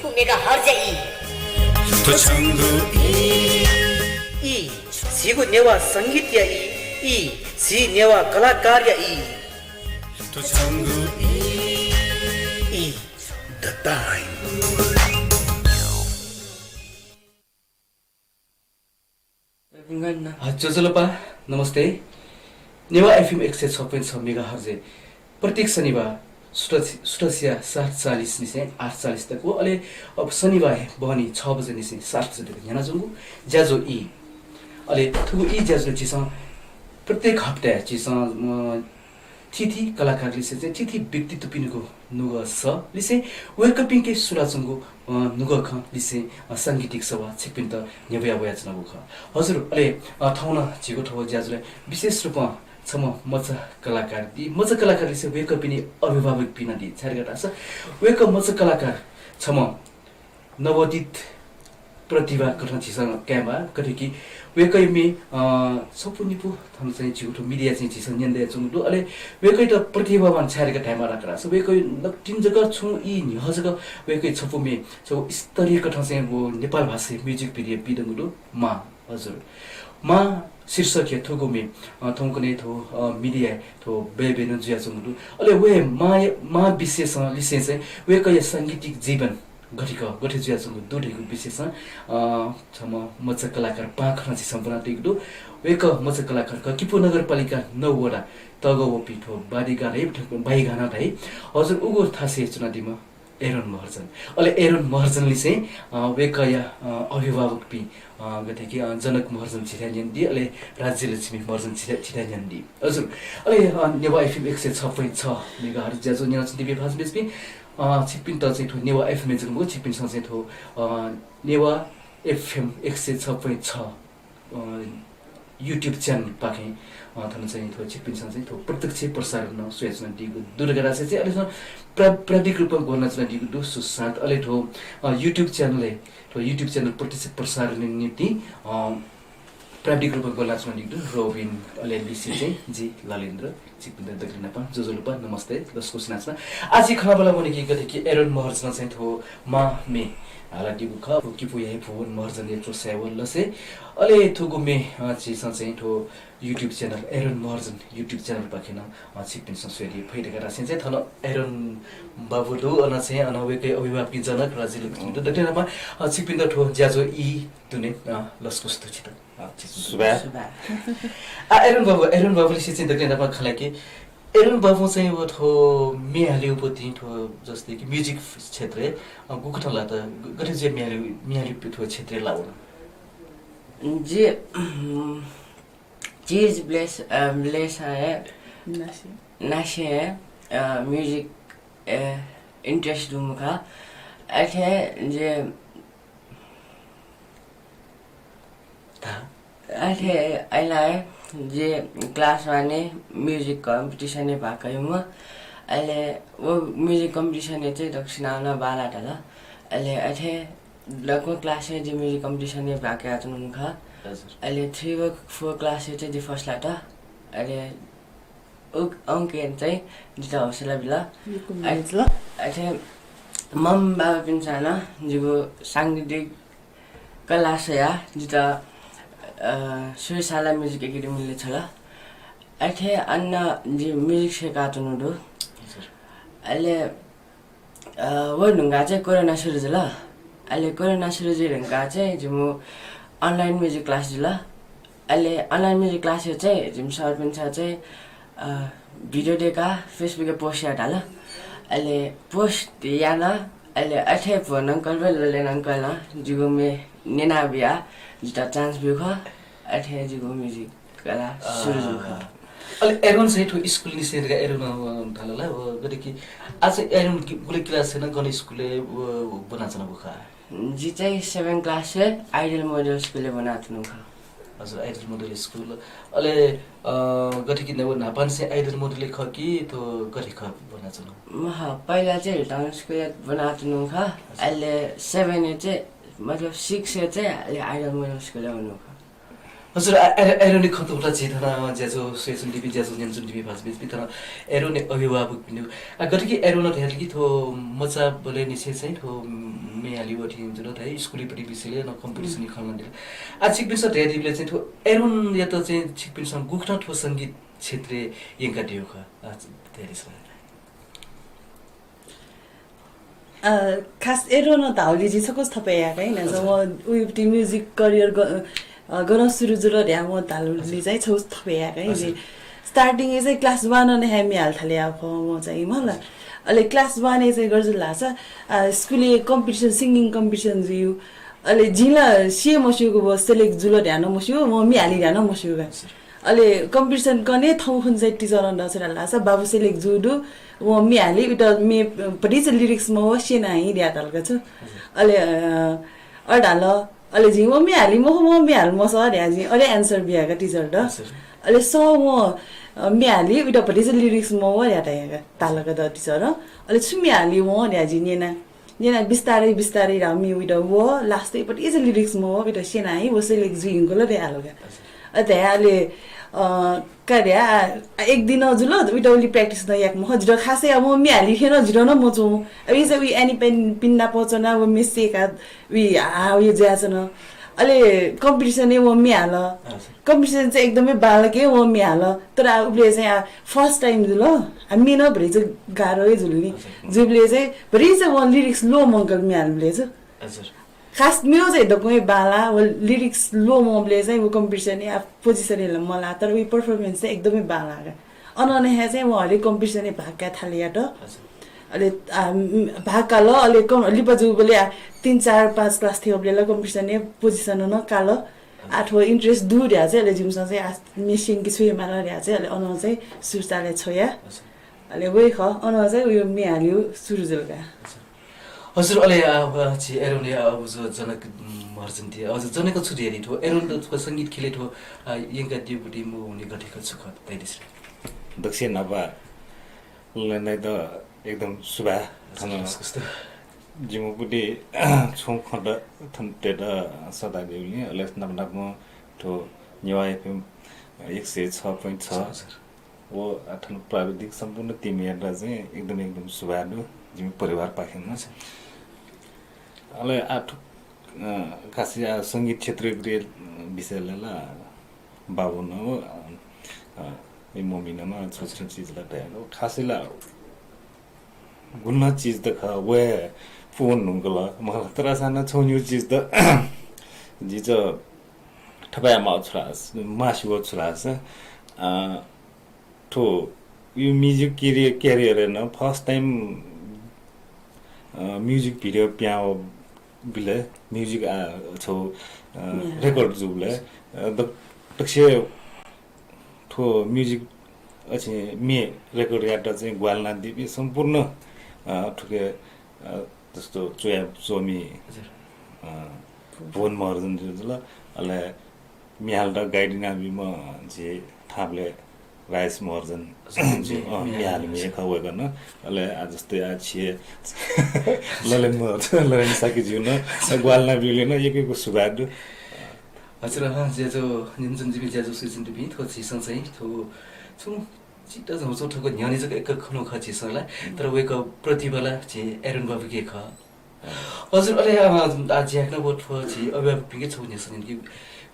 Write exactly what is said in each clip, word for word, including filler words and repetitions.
मेगाहर्जया ई। थ्व छंगु ई। ई, झीगु नेवाः संगीतया ई। ई, झी नेवाः कलाकारया ई। थ्व छंगु ई। ई, The Time। हजुर, ज्वजलपा, नमस्ते। नेवाः एफएम एक सय छ point छ मेगाहर्जय् प्रत्येक शनिबार सुथ-, सुथसिया सात चालिस निसें आठ चालिस तक व अले अब शनिबार हे बहनी छ बजे निसें सात बजे तक न्ह्यानाच्वंगु ज्याझ्वः ई। अले थुगु ई ज्याझ्वलय् झीसं प्रत्येक हप्ताय् झीसं, अ, थीथी कलाकार लिसे चाहिँ थीथी व्यक्तित्वपिनिगु नुगः सः लिसे वय्कःपिंके सुलाच्वंगु, अ, नुगः खँ लिसे, अ, सांगीतिक सवाः छिकपिन्त न्ह्यब्वया वयाच्वनागु खः। हजुर, अले, अ, थौं नं झीगु थ्व ज्याझ्वलय् विशेष रूपं छम्ह मचा कलाकार दी। मचा कलाकार लिसे वय्कःपिनि अभिभावकपिं नं दी। छाय्धाःसा वय्कः मचा कलाकार छम्ह नवोदित प्रतिभा कथं झीसं कायेमाः, गथे कि वय्कःया म्ये, अ, छपु निपु थन चाहिँ झीगु थ्व media चाहिँ झीसं न्यने दयाच्वंगु दु। अले वय्कःयात प्रतिभावान छाय् धकाः धायेमाः धाःसा वय्कःया नकतिनि जक छुं ई न्ह्यः जक वय्कःया छपु म्ये, छपु स्तरीय कथं चाहिँ व नेपाल भाषाया music video पिदंगु दु। मां, हजुर। मां शीर्षकया थुगु म्ये, अ, थौंकन्हय् थ्व, अ, media थ्व बय्बय् नं जुयाच्वंगु दु। अले व हे मां, मां विषयसं लिसें चाहिँ वय्कःया सांगीतिक जीवन गथे खः, गथे जुयाच्वंगु दु धइगु विषयसं, अ, छम्ह मचा कलाकार पाखें झीसं ब्वनातयागु दु। वय्कः मचा कलाकार खः, किपू नगरपालिका नौ वडा तःगः वःपिं थ्व बादिगां धाइ, बाइगाना धाइ। हजुर, उगु थासय् च्वनादीम्ह एरोन महर्जन। अले एरोन महर्जन लिसें, अ, वय्कःया, अ, अभिभावकपिं, अ, गथे कि, अ, जनक महर्जन झीथाय् न्यनादी, अले राज्यलक्ष्मी महर्जन झीथाय्, झीथाय् न्यनादी। हजुर, अले, अ, नेवाः एफएम एक सय छ point छ मेगाहर्ज ज्याझ्वः न्यनाच्वंपिं भाजु मय्जुपिं, अ, छिकपिन्त चाहिँ थ्व नेवाः एफएम जक मखु, छिकपिन्सं चाहिँ थ्व, अ, नेवाः एफएम एक सय छ point छ, अ, YouTube channel पाखें, अ, थन चाहिँ थ्व छिकपिन्सं चाहिँ थ्व प्रत्यक्ष प्रसारण नं स्वयाच्वनादीगु दु धकाः धाःसा चाहिँ अले थन प्रा-, प्राविधिक रूपं ग्वनाच्वनादीगु दु सुशान्त। अले थ्व, अ, YouTube channel हे, थ्व YouTube channel प्रत्यक्ष प्रसारणया निंतिं, अ, प्राविधिक रूपं ग्वनाच्वनादीगु दु रोबिन, अले लिसे चाहिँ जि ललिन्द्र। छिकपिन्त दकले न्हापां ज्वजलपा, नमस्ते, लसकुस यानाच्वना। आः झी खँल्हाबल्हा वनी कि गथे कि एरोन महर्जनं चाहिँ थ्व मां म्ये हालादीगु खः। थ्व किपूया हे भुवन महर्जनया च्वसाय् व लसय्। अले थुगु म्ये, अ, झीसं चाहिँ थ्व YouTube channel, Aaron Maharjan YouTube channel पाखें नं, अ, छिकपिन्सं स्वयादी फइ धकाः धाःसा चाहिँ थन एरोन बाबु दु, अन चाहिँ अन वय्कःया अभिभावकपिं जनक राज्यलक्ष्मी दु। दकले न्हापां, अ, छिकपिन्त थ्व ज्याझ्वः ई दुने, अ, लसकुस दु छित। अ, छिकपिन्त सुभाय्। सुभाय्। आ, एरोन बाबु, एरोन बाबुलिसे चाहिँ दकले न्हापां खँ ल्हायेके। एरोन बाबुं चाहिँ व थ्व म्ये हालेगु पति थ्व जस्तै कि music क्षेत्रय्, अ, गुकथं लात, ग-, गथे जुयाः म्ये हालेगु, म्ये हालेगु थ्व क्षेत्रय् लाः वन? जि, चिज ब्लेस, अ, ब्लेस हे नासे। नासे हे, अ, music, अ, interest दुम्ह खः। अथे जि अथे अय्‌लाः जि class one-य् music competition-य् भाग कयाम्ह। अले व music competition-य् चाहिँ दक्वसिनं बांलाः धाल। अले अथे दक्व class-य् जि music competition-य् भाग कयाच्वनागु खः। हजुर। अले three व four class-य् चाहिँ जि first लात। अले उ-, उकिं चाहिँ जितः हौसला बिल। यक्व अ-, मिहिनेत। अथे मम्मी बाबापिन्सं नं जिगु सांगीतिक कला स्वयाः जितः, अ, स्वयेसाला Music Academy-लय् छ्वल। अथे अन जि music स्वयेकाच्वनागु दु। हजुर। अले, अ, वये धुंकाः चाहिँ कोरोना सुरु जुल। अले कोरोना सुरु जुइ धुंकाः चाहिँ जिमि online music class जुल। अले online music class-य् चाहिँ जिमि सरपिन्सं चाहिँ, अ, video दय्‌काः Facebook-य् post याये धाल। अले post याना, अले अथे भुवन uncle व ललेन uncle-नं जिगु म्ये न्यनाबियाः जितः chance ब्यूगु खः। अथे जिगु music कला सुरु जूगु खः। अले एरोन चाहिँ थ्व school निसें धकाः एरोन, अ, धाल ला, व गथे कि आः चाहिँ एरोन गु-, गुलि class-य् नं गन school-य् व ब्वनाच्वनागु खः? जि चाहिँ seven class-य् Ideal Model School-य् ब्वनाच्वनागु खः। हजुर, Ideal Model School। अले, अ, गथे कि न्हापांनिसें Ideal Model-य् खः कि थ्व गथे खः ब्वनाच्वनागु? मखु, पहिला चाहिँ Hilltown School-य् ब्वनाच्वनागु खः। हजुर। अले seven-य् चाहिँ, मतलब six-य् चाहिँ अले Ideal Model School-य् वनागु खः। हजुर, आ, एरो-, एरोनया खँ तुं झी थन ज्याझ्वः स्वयाच्वनादीपिं, ज्याझ्वः न्यनाच्वनादीपिं भाजु मय्जुपिं, थन एरोनया अभिभावकपिनिगु, आ, गथे कि एरोनं धयादिल कि थ्व मचाबलय् निसें चाहिँ थ्व म्ये हाली वःथें जुल धाइ, स्कुलय् पट्टि विषयलय् नं competition-य् खँ ल्हानादिल। आ, छिकपिन्सं धयादीबलय् चाहिँ थ्व एरोनयात चाहिँ छिकपिन्सं गुकथं थ्व संगीत क्षेत्रय् यंकादियागु खः, आ, धयादिसँ। अ, खास एरोनं धाःगुलिं जिं छकूचा थपय् याये का, नं हजुर। वं उइपट्टि music career ग-, अ, गनं सुरु जुल धयाः वं धाःगुलिं हजुर। चाहिँ छकूचा थपय् याये का, हजुर। Starting-य् चाहिँ class one-नं हे म्ये हाले थाले याःगु खः वं चाहिँ, मला। हजुर। अले class one-य् चाहिँ गथे जुल धाःसा, अ, स्कुलय् competition, singing competition जुइगु। अले जिं ला सिइ मस्यूगु व select जुल धयाः नं मस्यू, वं म्ये हाली धयाः नं मस्यू का। हजुर। अले competition कन्हय् थौंकन्हय् teacher-नं दःसा धाःसा बाबु select जूगु दु, वं म्ये हाली, उइत म्ये भतिचा lyrics मवः, स्यना हि धयाः धाल का छु। हजुर। अले, अ, अले धाल, अले जिं व म्ये हाली मखु, व म्ये हाले मसः धयाः जिं अथे answer बिया का teacher-त। हजुर। अले सः वं, अ, म्ये हाली, उइत भतिचा lyrics मवः धयाः धाया का, धाल का द teacher-नं। अले छु म्ये हाली वं धयाः जिं न्यना। न्यना बिस्तारै बिस्तारै धाःगु म्ये उइत वः, last-य् भतिचा lyrics मवः, उइत स्यना हि व select जुइ धुंकल धयाः हाल का। हजुर। अ, धयाः अले, अ, का धयाः, आ, एक दिन जुल, उइत उलि practice नं याके मखु। जितः खासै आ, वं म्ये हाली थें नं जितः नं मच्वं। अब इसे उइ annie-पिं, पिं नाप च्वना, व म्ये सय्का, उइ, आ, उइ जुयाच्वन। अले competition-य् वं म्ये हाल। हजुर। Competition चाहिँ एकदमै बांलाक हे वं म्ये हाल। तर आ, उबलय् चाहिँ आ, first time जुल। आ, म्ये नं भतिचा गाह्रो हे जुल नि। हजुर। जुबलय् चाहिँ भतिचा वं lyrics ल्वःमंकल म्ये हालेबलय् छु। हजुर। खास म्ये चाहिँ दक्वं हे बांलाः, व lyrics ल्वःमंबलय् चाहिँ व competition-य् आ, position हे मलाः, तर उइ performance चाहिँ एकदमै बांलाः का। अनंनिसें हे चाहिँ वं हरेक competition-य् भाग काये थाले यात। हजुर। अले, आ, उम्, भाग काल, अले कम-, लिपा जूबलय् आ, तीन, चार, पाँच class थ्यंबलय् ला competition-य् position नं काल। आ, थ्व interest दु धयाः चाहिँ, अले जिमिसं चाहिँ आ, म्ये स्यंके छु यायेमाल धयाः चाहिँ, अले अनं चाहिँ सुरु चाले छ्वया। हजुर। अले वइ खः, अनं चाहिँ उइ म्ये हालेगु सुरु जुल का। हजुर। हजुर, अले, आ, अब झी एरोनया, आ, अब ज-, जनक, उम्, महर्जनति, हजुर, जनक छु धयादी थ्व, एरोन त थ्व संगीत ख्यलय् थ्व, आ, यंकादीगु बुटी मू हुने गथे खः छु खः, धयादिसँ। दक्वसिनं न्हापा लय् नायेत एकदम सुभाय्। थन कस्तो, कस्तो। जिमिगु बुटी छुं खँत थन तयेत सःतादीगुलिं, अले नाप नापं थ्व नेवाः FM एक सय छ point छ। हजुर। व आ थन प्राविधिक सम्पूर्ण team-यात चाहिँ एकदम, एकदम सुभाय् दु, जिमि परिवारपाखें नं। अच्छा। अले आ थुक, अ, खासै आ संगीत क्षेत्रया विषयलय् ला बाबुं नं, अ, अ, ए मम्मीं नं छु छु चिज ला धयागु। खासै ला गुलिं चिज त खः, वये पूवने धुंकल। मला, तर अय्सां नं छगू निगू चिज त जिं थपय् याये माःगु छु धाःसा, मास्ति वःगु छु धाःसा, अ, थ्व music career, career-य् नं first time, अ, music video पिहां वःबलय्, music, अ, छगू, अ, म्ये record जूबलय्, अ, द-, दक्वसिनं थ्व music, अ, म्ये record यायेत चाहिँ ग्वाहालि यानादीपिं सम्पूर्ण, अ, थुके, अ, जस्तो च्वया च्वमि, हजुर। अ, भुवन महर्जन जु जुल, अले म्ये हालेत guide यानाबीम्ह झी थापालय् राजेश महर्जन हजुर, जु, म्ये, अ, म्ये म्ये हाले हाले म्ये खः वय्कलं। अले आ जस्तै आ झी ललेन महर्जन, ललेन शाक्य जुं नं ग्वाहालि यानाबीबलय् नं यक्व यक्व सुभाय् दु। हजुर, अँ, ज्याझ्वः न्यनाच्वनादीपिं, ज्याझ्वः स्वयाच्वनादीपिं, थ्व झीसं चाहिँ थ्व छुं चित्त झंगु छगू थ्व न्ह्यःने जक एक खँ नं खः झीसं ला, तर वय्कःया प्रतिभा ला झी एरोन बाबुके खः। हजुर, अले, अ, आ, ज्याकनं व थ्व झी अभिभावकपिंके छगू न्ह्यसः न्यने कि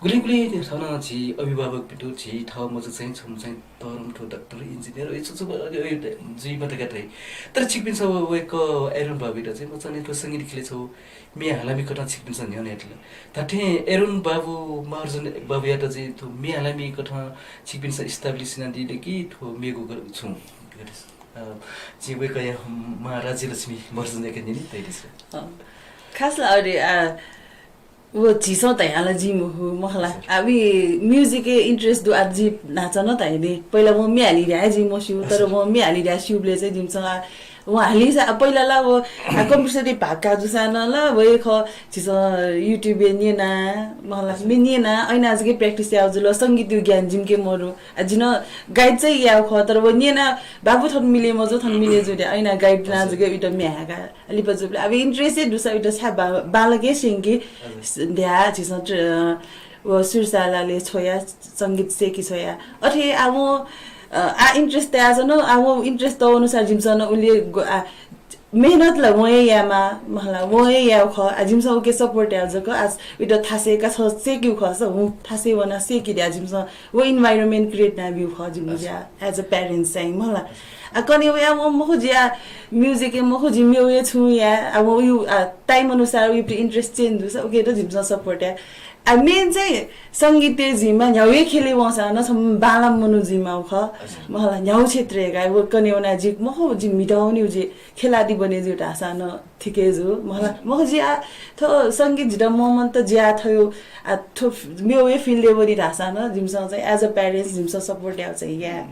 गुलिं गुलिं थन झी अभिभावकपिन्त झी थः मचा चाहिँ छम्ह चाहिँ तःधंम्ह थ्व डाक्टर, engineer, अले छु छु, अ, अ, जुइमा धकाः धाइ। तर छिकपिन्सं व, वय्कः एरोन बाबुयात चाहिँ मचाने थ्व संगीत ख्यलय् छगू म्ये हालामि कथं छिकपिन्सं न्ह्यःने हयेत धात्थें एरोन बाबु, महर्जन बाबुयात चाहिँ थ्व म्ये हालामि कथं छिकपिन्सं establish यानादिल कि थ्व मेगु ग-, छुं? अ, झी वय्कःया मां राज्यलक्ष्मी महर्जनयाके न्यने धयादिसँ। अँ। खास ला अरे, आ, व झीसं धयां ला जुइ मखु, मखु ला। हजुर। आ, वय् music-य् interest दु, आ, जि न्हाचः नं धाइ नि। पहिला वं म्ये हाली धयाः जि मस्यू, तर हजुर। वं म्ये हाली धयाः स्यूबलय् चाहिँ जिमिसं, आ, वं हालीसा, आ, पहिला ला व, आ, competition-य् भाग काः जूसां नं ला वय् खः झीसं YouTube-य् न्यना, मखु ला, हजुर। म्ये न्यना, अय्‌नं जक practice याःगु जुल, संगीतया ज्ञान जिमिके मरु। आ, जिं नं guide चाहिँ याःगु खः, तर व न्यना, बाबु थन मिले मजू, थन मिले जू धयाः, अय्‌नं guide याना हजुर। जक उइत म्ये हायेका। लिपा जूबलय् अब interest हे दुसा उइत छाय् बा-, बांलाक हे स्यंके हजुर। स-, धयाः झीसं ट्र-, अ, व सुरसालाले छ्वया, संगीत सेकि छ्वया। अथे आ वं, अ, आ interest तयाजन, आ वं interest तौ अनुसार जिमिसं न उले ग-, आ, मेहनत ला वं हे यामा, महला, वं हे याउ खः। आ जिमिसं उके support याउ जक, आ उइत थासे का छ सेकिउ खः, स हुँ थासे वना सेकि द्या जिमिसं व environment create ना बिउ खः जिमि ज्या as a parents चाहिँ, महला। आ कने वया वं मखु ज्या music ए मखु जि मेउ हे छु या, आ वं उयु, आ time अनुसार उयु interest change दुस, उके त जिमिसं support या। आ main चाहिँ संगीत जिमा न्ह्याउ हे खेले वंसा न छम बालाम मनु जिमा उख। महला न्ह्याउ क्षेत्र का व कने वना जि मखु जि मिटाउनि जि खेलाडी बने जि धासा न ठिकै जु। महला मखु जि आ थो संगीत जित मोमन त ज्या थयो आ थो मेउ हे field ए वरि धासा न जिमिसं चाहिँ as a parents जिमिसं support याउ चाहिँ या।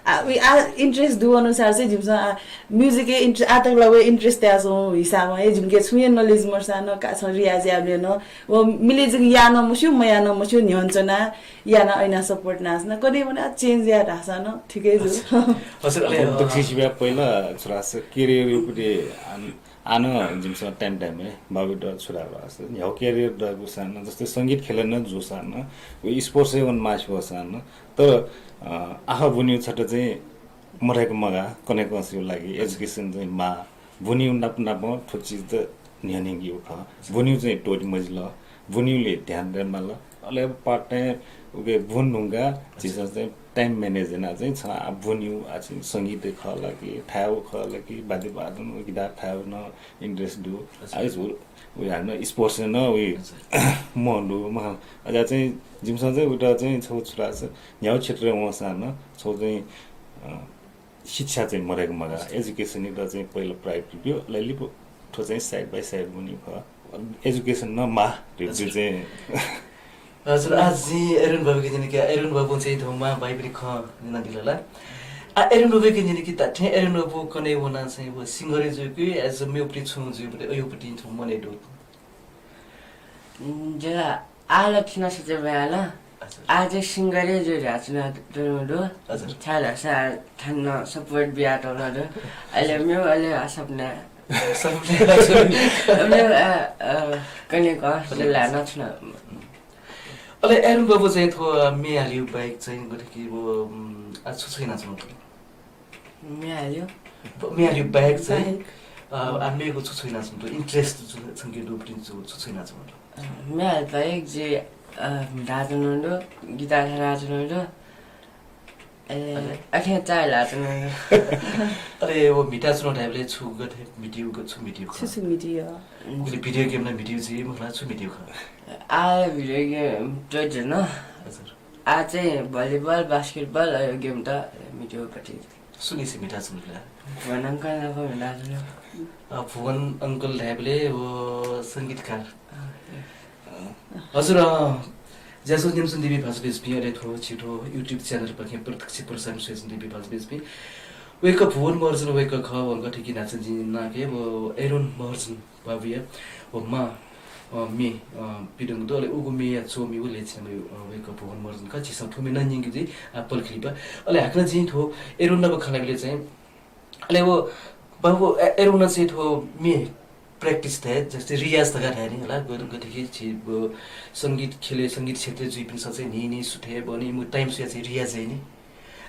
आ, उइ आ interest दु अनुसार चाहिँ जिमिसं आ music ए interest आ तक ला वे interest तयासं हिसाबं ए जिमिके छुए knowledge मर्सा न का छ रियाज याबले न व मिले जिग या न मस्यु मया न मस्यु न्ह्यन चना या न ऐना support नास न कने वना change या धासा न ठिकै जु। हजुर, अले, अब अ, दक्षिण शिवा पहिला छोरास career उपरि आन, आन जिमिसं time time ए बाबु द छोरा बास न्ह्याउ career द गुसान जस्तै संगीत खेलन जुसान व sports ए वन मास वसान तर, अ, आखा बुन्यु छट चाहिँ मधय्क मगा, कन्हय्कंसिगु लागि education चाहिँ माः। बुन्यु नाप नाप थ्व चिज त न्ह्यनेगु खः। बुन्यु चाहिँ त्वःति मजिल, बुन्युले ध्यान दये माल। अले अब part time उके बुन धुंका झीसं चाहिँ time manage याना चाहिँ छ आ बुन्यु आ चाहिँ संगीत खः ला कि, थाय् खः ला कि, वाद्य वादन, guitar थाय् न interest दु। आ झुर उ हानं sports न उ मन दु। अजा चाहिँ जिमिसं चाहिँ उता चाहिँ छौ छोरा छ न्ह्याउ क्षेत्र वंसा न छौ चाहिँ, अ, शिक्षा चाहिँ मरेको मगा। Education त चाहिँ पहिला priority दियो, अले लिपु थ्व चाहिँ side by side बुन्यु खः। Education न माः रे चाहिँ। हजुर, आज जि एरोन बाबुके जिनिके, एरोन बाबु चाहिँ थ्व मां भाइपिनि खँ न्यनादिल ला। आ, एरोन बाबुके जिनिके धात्थें एरोन बाबु कने वना चाहिँ व singer जुइके, as a मेउपिनि छुं जुइपति, अयुपति थ्व मने दु। उम्, जेला आला थिना सचे भयाला। हजुर। आज singer ए जुइ ध्याचुना दु। हजुर। छालासा थान support बिया तौला दु। अले मेउ अले आ सपना। सपना। मेउ, अ, अ, कने क, जेला नथुना। अले एरोन बाबु चाहिँ थ्व, अ, म्ये हालिउ बाहेक चाहिँ गथे कि व, उम्, आ छु छु यानाच्वंगु? म्ये हालिउ? ब-, म्ये हालिउ बाहेक चाहिँ, बाहेक। अ, आ मेगु छु छु यानाच्वंगु? Interest छु, छंके दुपट्टि छु, छु छु यानाच्वंगु? अ, म्ये हालिउ बाहेक जि, अ, म्हिताच्वंगु दु, guitar थानाच्वंगु दु। अले, अले? अथे चाय ल्हाच्वंगु दु। अले व म्हिताच्वंगु धाइबलय् छु गथे म्हितिउ ग-, छु म्हितिउ खः? छु छु म्हितिउ? उगुलि video game नं म्हितिउ जुइ, मखुला छु म्हितिउ खः? आ video game त जुन। हजुर। आ चाहिँ volleyball, basketball, अ, game त म्हितिउ पति। सुनिसे म्हिताच्वंगु ला? भुवन uncle नाप म्हिताच्वंगु। अ, भुवन uncle धाइबलय् व संगीतकार। अ, हजुर, अ, ज्याझ्वः न्यनाच्वंपिं देवी भाजु बेजुपिं, अले थ्व छिगु YouTube channel पाखें प्रत्यक्ष प्रसारण स्वयाच्वंपिं देवी भाजु बेजुपिं। वय्कः भुवन महर्जन वय्कः खः, वं गथे कि न्हाचः जिं नाके व एरोन महर्जन बाबुया व मां, अ, म्ये, अ, पिदंगु दु, अले उगु म्येया च्वमि व लेछिनामयु, अ, वय्कः भुवन महर्जन खः। झीसं थ्व म्ये नं न्यंके जुइ, अ, पलख लिपा। अले हाकनं जिं थ्व एरोन नाप खँ ल्हायेबलय् चाहिँ, अले व बाबु, ए-, एरोन चाहिँ थ्व म्ये practice धाये, जस्तै रियाज धकाः धाये नि होला, ग-, गथे कि झी व संगीत खेले, संगीत क्षेत्रय् जुइपिन्सं चाहिँ न्हि न्हि सुथय् बहनी मु time स्वयाः चाहिँ रियाज याइ नि।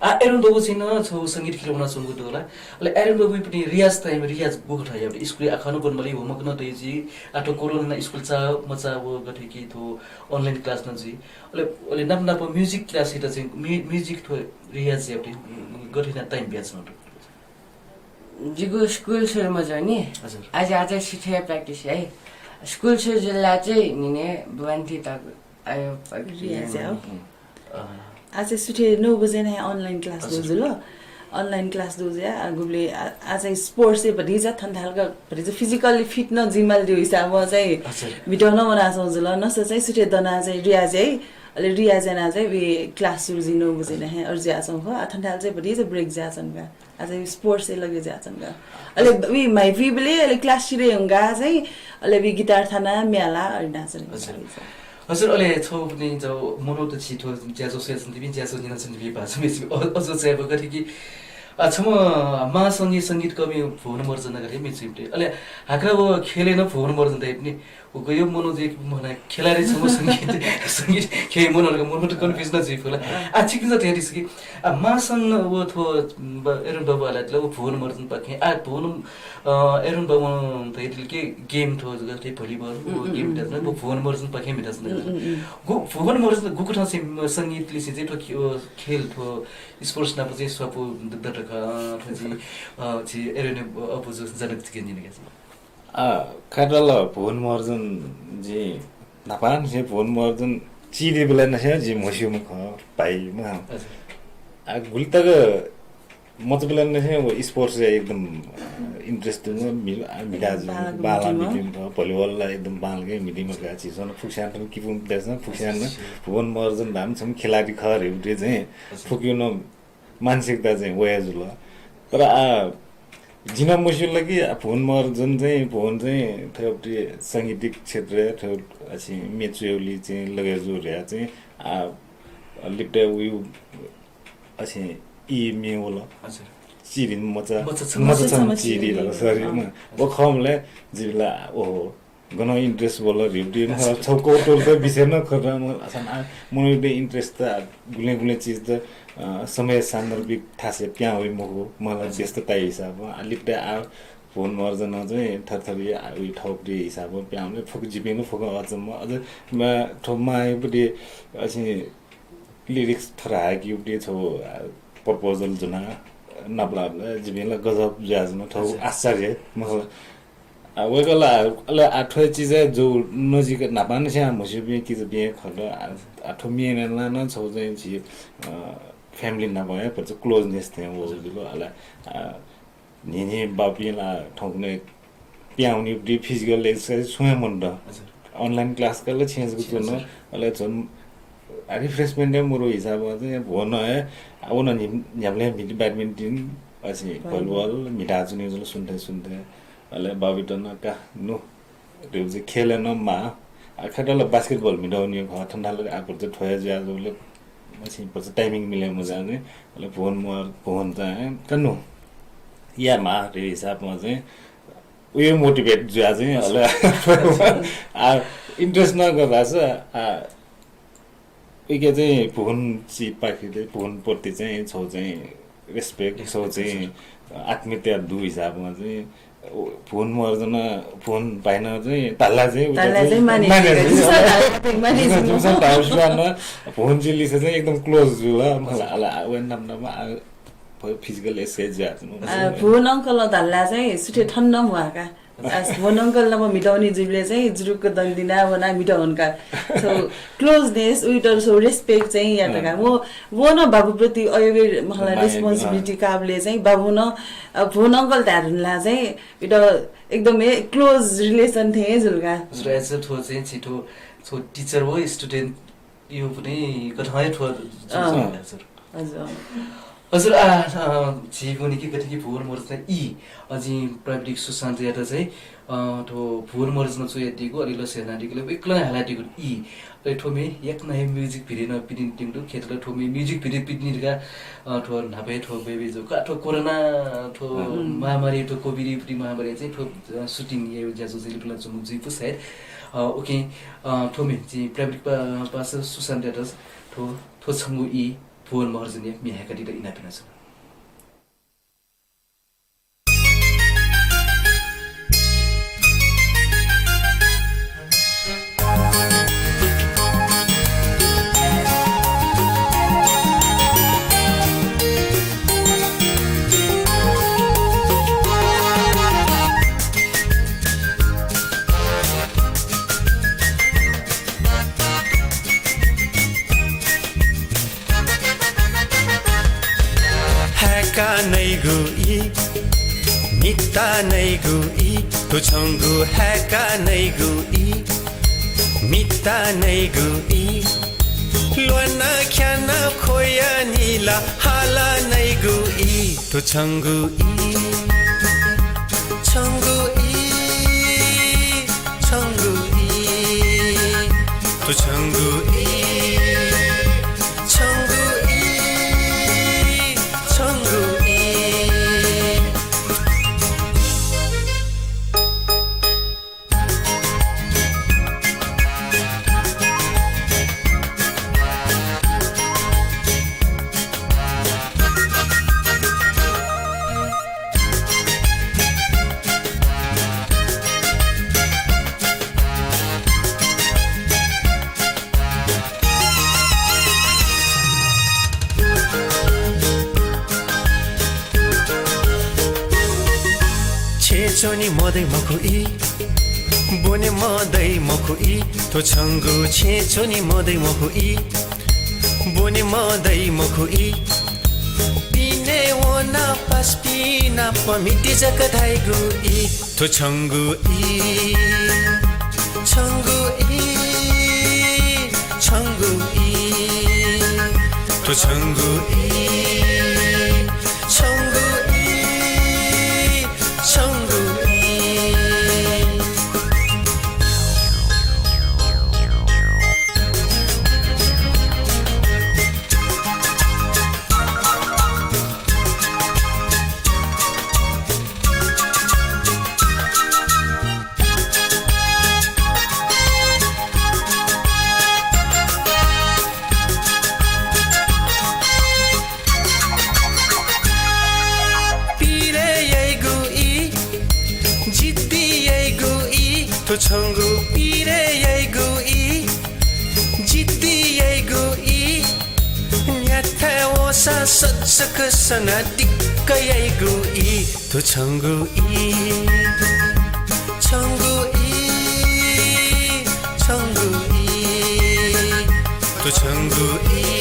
आ, एरोन बाबु चाहिँ नं छगू संगीत खेले वनाच्वंगु दु होला। अले एरोन बाबुयापट्टि रियाज time, रियाज गुकथं याये? स्कुलय् आखः नं ब्वने मली, homework नं तये जुइ। आ, थ्व कोरोना स्कुल चाः मचाः व गथे कि थ्व online class नं जुइ। अले, अले नाप नाप music class यात चाहिँ म्यु-, music थ्व रियाज यायेपट्टि गथे यानाः time बियाच्वनागु दु? जिगु स्कुल सुरु मजूनि। हजुर। आः चाहिँ सुथय् practice याइ। स्कुल सुरु जुल ला चाहिँ न्हिनय् बन्ति तक आयो practice रियाज याइ। याउ। अँ। आः चाहिँ सुथय् नौ बजे नं online class हजुर। दु जुल। Online class दु जुया, आ, गुबलय्, आ, आः चाहिँ sports ए भतिचा थन थालका भतिचा physically fit नं जुइमाल दिउ हिसाबं चाहिँ हजुर। भिडियो नं वनाच्वं जुल। नस चाहिँ सुथय् दना चाहिँ रियाज याइ। अले रियाज याना चाहिँ वे class सुरु जुइ नौ बजे नं हे अरु जुयाच्वं खः। आ, थन थाल चाहिँ भतिचा break जुयाच्वन का। आः चाहिँ sports ए लगे जुयाच्वन का। अले वी माइफी बले अले class सिरे हुंगा चाहिँ अले वी guitar थाना म्याला अरिना चाहिँ। हजुर। हजुर, अले छौ पनि जौ मनोत छि थ्व ज्याझ्वः स्वयाच्वंपिं, ज्याझ्वः न्यनाच्वंपिं भाजु बेजुपिं अ-, अझ चाहिँ अब गथे कि, आ, छम्ह महासंघीय संगीतकर्मी भुवन महर्जन धकाः हे म्ये च्वइपिं। अले हाकनं व खेलय् नं भुवन महर्जन धाइपिं। व गयो मनोज एक, मला, खेलाडी छम्ह संगीत, संगीत खेलाडी मनोज, मनोज confuse नं जुइफु ला। आ, छिकपिन्सं धयादिसँ कि, आ, महासंघ व थ्व ब-, एरोन बाबु हालादिल, व भुवन महर्जनपाखें, आ, भुवन, अ, एरोन बाबुं धयादिल कि game थ्व जक थ्व volleyball, व game म्हिताच्वन, व भुवन महर्जनपाखें म्हिताच्वन। गु-, भुवन महर्जन गुकथं चाहिँ संगीत लिसे चाहिँ थ्व खे-, अ, खेल थ्व sports नाप चाहिँ स्वापू द-, दत का, थ्व चाहिँ, अ, झी एरोन अबुजु जनक चिकन जिनके चाहिँ। आ, खय्‌त ला भुवन महर्जन जिं न्हापांनिसें भुवन महर्जन चिधीबलय् निसें जिं म्हस्यूम्ह खः, भाइ मखु। हजुर। आ, गुलि तक मचाबलय् निसें व sports-य् एकदम, अ, interest दुम्ह मि-, आ, म्हिता जु-, बांलाक बांलाक म्हितीम्ह। म्हितीम्ह खः, volleyball ला एकदम बांलाक म्हितीम्ह खः। झीसं फुक्कस्यां थन किपु देशं फुक्कस्यां हजुर। भुवन महर्जन धाःम्ह छम्ह खेलाडी खः रे उठे चाहिँ हजुर। फुक्कं मानसिकता चाहिँ वया जुल। तर आ, जिं नं मस्यूल कि आ, भुवन महर्जन चाहिँ, भुवन चाहिँ थ्व सांगीतिक क्षेत्रय् थ्व अझ म्ये च्वयेबलय् चाहिँ लगे जू धयाः चाहिँ आ, लिपतय् वइ अझ ई म्ये वल। हजुर। चिधीम्ह मचा, मचा छम्ह। मचा छम्ह मचा छम्ह चिधीम्ह चिधीम्ह। Sorry, अँ। म, व खःबलय् जिं ला, ओहो, गनं interest वल रे उठे, मला छगू कौतूहल त बिसें नं खः, मला अझ आ, मनूतय् interest त गुलें गुलें चिज त, अ, समय सान्दर्भिक थासय् पिहां वइ मखु, मला हजुर। व्यस्तताया हिसाबं, आ, लिपतय् आ, भुवन महर्जनं चाहिँ थरथरी आ, उइ थौंकन्हय् हिसाबं पिहां वल, फुक्क जिपिं नं फुक्क अचम्म, अझ मा-, थ्व मांयापट्टि अझ lyrics थरहाय्‌केगुपट्टि छगू, आ, proposal ज्वना, नापलात, जिपिं ला गजब जुयाच्वन, थ्व हजुर। आश्चर्य, मतलब, आ, वय्‌कः ला, अले आ, थ्व चिजय् जू नजिक न्हापांनिसें म्हस्यूपिं किजापिं खः। आ, आ, थ्व म्ये न्यनाः नं छगू चाहिँ झी, अ, family नाप हे भचा closeness थें वः हजुर। जुल। अले, आ, न्हिं न्हिं बापिं ला थौंकन्हय् पिहां वनीगुपट्टि physical exercise छुं हे मन्त। हजुर। Online class का ला छेँय् जक च्वन। हजुर। अले झन refreshment हे मरु हिसाबं चाहिँ भुवन हे, आ, व नं न्हि-, न्ह्याबलें म्हित badminton, अझ volleyball। Volleyball, म्हिताच्वनी जुल सुन्थें सुन्थें। अले बाबुइत नं का नु, रे उजि खेलय् नं माः। आ, खय्‌त ला basketball म्हितः वनी खः, थन ला आ भचा थ्व हे जुया जूबलय्, अझ भचा timing मिले मजुया नि। अले भुवन महर-, भुवन चाहिँ का नु, याये माः रे हिसाबं चाहिँ उइ motivate जुया चाहिँ, अले आ, interest नं गः धाःसा, आ, उइके चाहिँ भुवन चिपाखे चाहिँ भुवनप्रति चाहिँ छगू चाहिँ respect, respect छगू चाहिँ हजुर। आत्मीयता दु हिसाबं चाहिँ भुवन महर्जन, भुवन भाइनं चाहिँ धाल्ला चाहिँ उता धाल्ला चाहिँ चाहिँ माने माने जुल। जुल। जिमिसं धाल्ला चाहिँ माने जुल। जिमिसं धाल्ला सुनानं भुवन चिलिसे चाहिँ एकदम close जुल। मला, अले, आ, वय् नाप नाप, आ, physical exercise जुया चाहिँ। आ, भुवन uncle धाल्ला चाहिँ सुथे थन नं म्वाः का। आ, भुवन uncle नाप म्हितः वनी जुइबलय् चाहिँ जुरुक्क दंदिना वना म्हितः वंका। So, closeness, उइत so respect चाहिँ यात का। अँ। व, व नं बाबुप्रति अय्‌गु मला माया, responsibility अँ। काबलय् चाहिँ बाबुं नं, अ, भुवन uncle धाये धुन ला चाहिँ उइत एकदम हे close relation थें जुल का। हजुर, as a थ्व चाहिँ छिं थ्व, थ्व teacher व student यो पनि कथं हे थ्व अँ। हजुर। हजुर, अँ। हजुर, आ, अ, झी वनी कि गथे कि भुवन महर्जन ई, अ, जिं प्राविधिक सुशान्तयात चाहिँ, अ, थ्व भुवन महर्जन च्वयादीगु, अले लसय् यानादीगु, अले वय्‌कलं हालादीगु ई। अले थ्व म्ये याकनं हे music video नं पिदिने त्यंगु दु, खय्‌त ला थ्व म्ये music video पिदिने धकाः, अ, थ्व न्हापा हे थ्व बय्‌बय् जूगु, आ, थ्व कोरोना, थ्व हम्म। महामारी, थ्व COVID महामारी चाहिँ थ्व, अ, shooting यायेगु ज्याझ्वः चाहिँ लिपा नं च्वंगु जुइफु सायद। अ, OK, अ, थ्व म्ये जिं प्राविधिक पा-, पासा सुशान्तयात थ्व, थ्व छंगु ई, भुवन महर्जनया म्ये हाय्‌कादीत इनाप यानाच्वना। हाय्‌का नइगु ई, मिता नइगु ई, थ्व छंगु हाय्‌का नइगु ई, मिता नइगु ई, ल्वाना ख्याना ख्वया निला हाला नइगु ई, थ्व छंगु ई, छंगु ई, छंगु ई, थ्व छंगु ई, छंगु ई, छंगु ई। च्वने मदै मखु ई, ब्वने मदै मखु ई, थ्व छंगु छेँ च्वने मदै मखु ई, ब्वने मदै मखु ई। पिने वना पासापिं नाप म्हिते जक धाइगु ई, थ्व छंगु ई, छंगु ई, छंगु ई, थ्व छंगु ई, छंगु ई, छंगु ई। पिरे याइगु ई, जिद्दी याइगु ई, थ्व छंगु पिरे याइगु ई, जिद्दी याइगु ई, न्ह्याथाय् वःसां सजक सनाः दिक्क याइगु ई, थ्व छंगु ई, छंगु ई, छंगु ई, थ्व छंगु ई,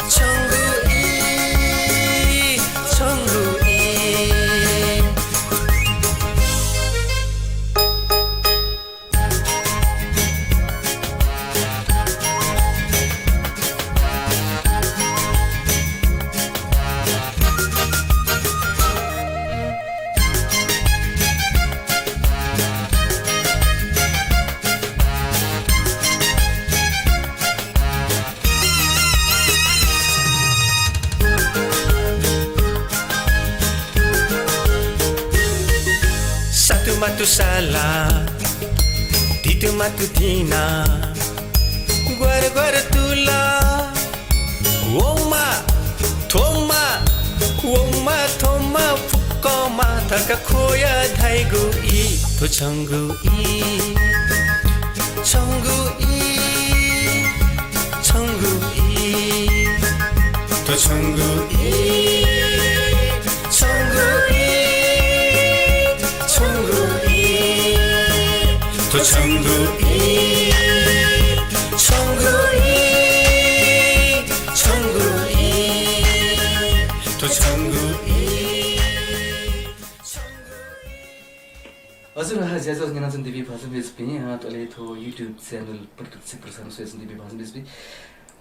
छंगु ई, छंगु ई। सातु मातु साला, तितु मातु तिना, ग्वार ग्वार तुला, वमा, थोमा, वमा, थोमा, फुक्कमा धकाः ख्वया धाइगु ई, थ्व छंगु ई, छंगु ई, छंगु ई, थ्व छंगु ई, छंगु ई, छंगु ई, थ्व छंगु ई, छंगु ई, छंगु ई, थ्व छंगु ई। हजुर, अ, ज्याझ्वः न्यनाच्वंपिं दिवी भाजु मय्जुपिं, अ, अले थ्व YouTube channel प्रत्यक्ष प्रसारण स्वयाच्वंपिं दिवी भाजु मय्जुपिं,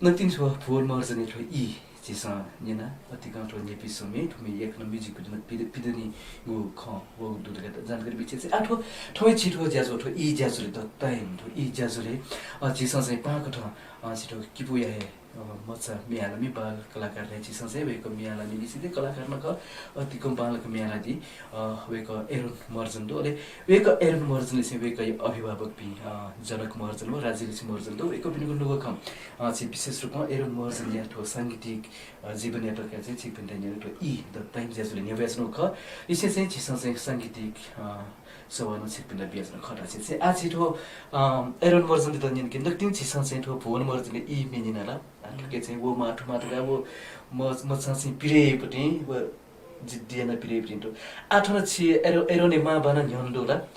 नकतिनि थ्व भुवन महर्जनया थ्व ई झीसं न्यना, अतिकं थ्व न्ह्यइपुसे च्वंम्ह, थुम्ह याकनं music video नं पिद-, पिदनीगु खँ वःगु दु धकाः जानकारी बियाच्वंगु। आ, थ्व, थ्व हे झी थ्व ज्याझ्वः, थ्व ई ज्याझ्वलय् दताइम, थ्व ई ज्याझ्वलय्, अ, झीसं चाहिँ पाहां कथं, अ, झी थ्व किपु या हे अ, मचा म्ये हालामि बाल कलाकार धयाः झीसं चाहिँ वय्कः म्ये हालामि लिसें चाहिँ कलाकार नं खः, अतिकं बांलाक म्ये हालादी, अ, वय्कः एरोन महर्जन दु। अले वय्कः एरोन महर्जनलिसें वय्कःया अभिभावकपिं, अ, जनक महर्जन व राज्यलक्ष्मी महर्जन दु। वय्कःपिनिगु नुगः खँ, अ, झी विशेष रूपं एरोन महर्जनया थ्व सांगीतिक, अ, जीवनयात कयाः चाहिँ छिकपिन्त न्यनेत ई दताइम ज्याझ्वलय् न्ह्यब्वयाच्वनागु खः। लिसें चाहिँ झीसं चाहिँ सांगीतिक, अ, सवाः नं छिकपिन्त बियाच्वनागु खः धाःसा चाहिँ आः झी थ्व, अ, एरोन महर्जनयात न्यंके। नकतिनि झीसं चाहिँ थ्व भुवन महर्जनया ई म्ये न्यना ला। आ, थुके चाहिँ व मां थु मां धकाः व म-, मचां चाहिँ पिरे याइपिं, व जिद्दी यानाः पिरे याइपिं दु। आः थन छि एरो-, एरोनया मां बां नं न्ह्यःने दु ला।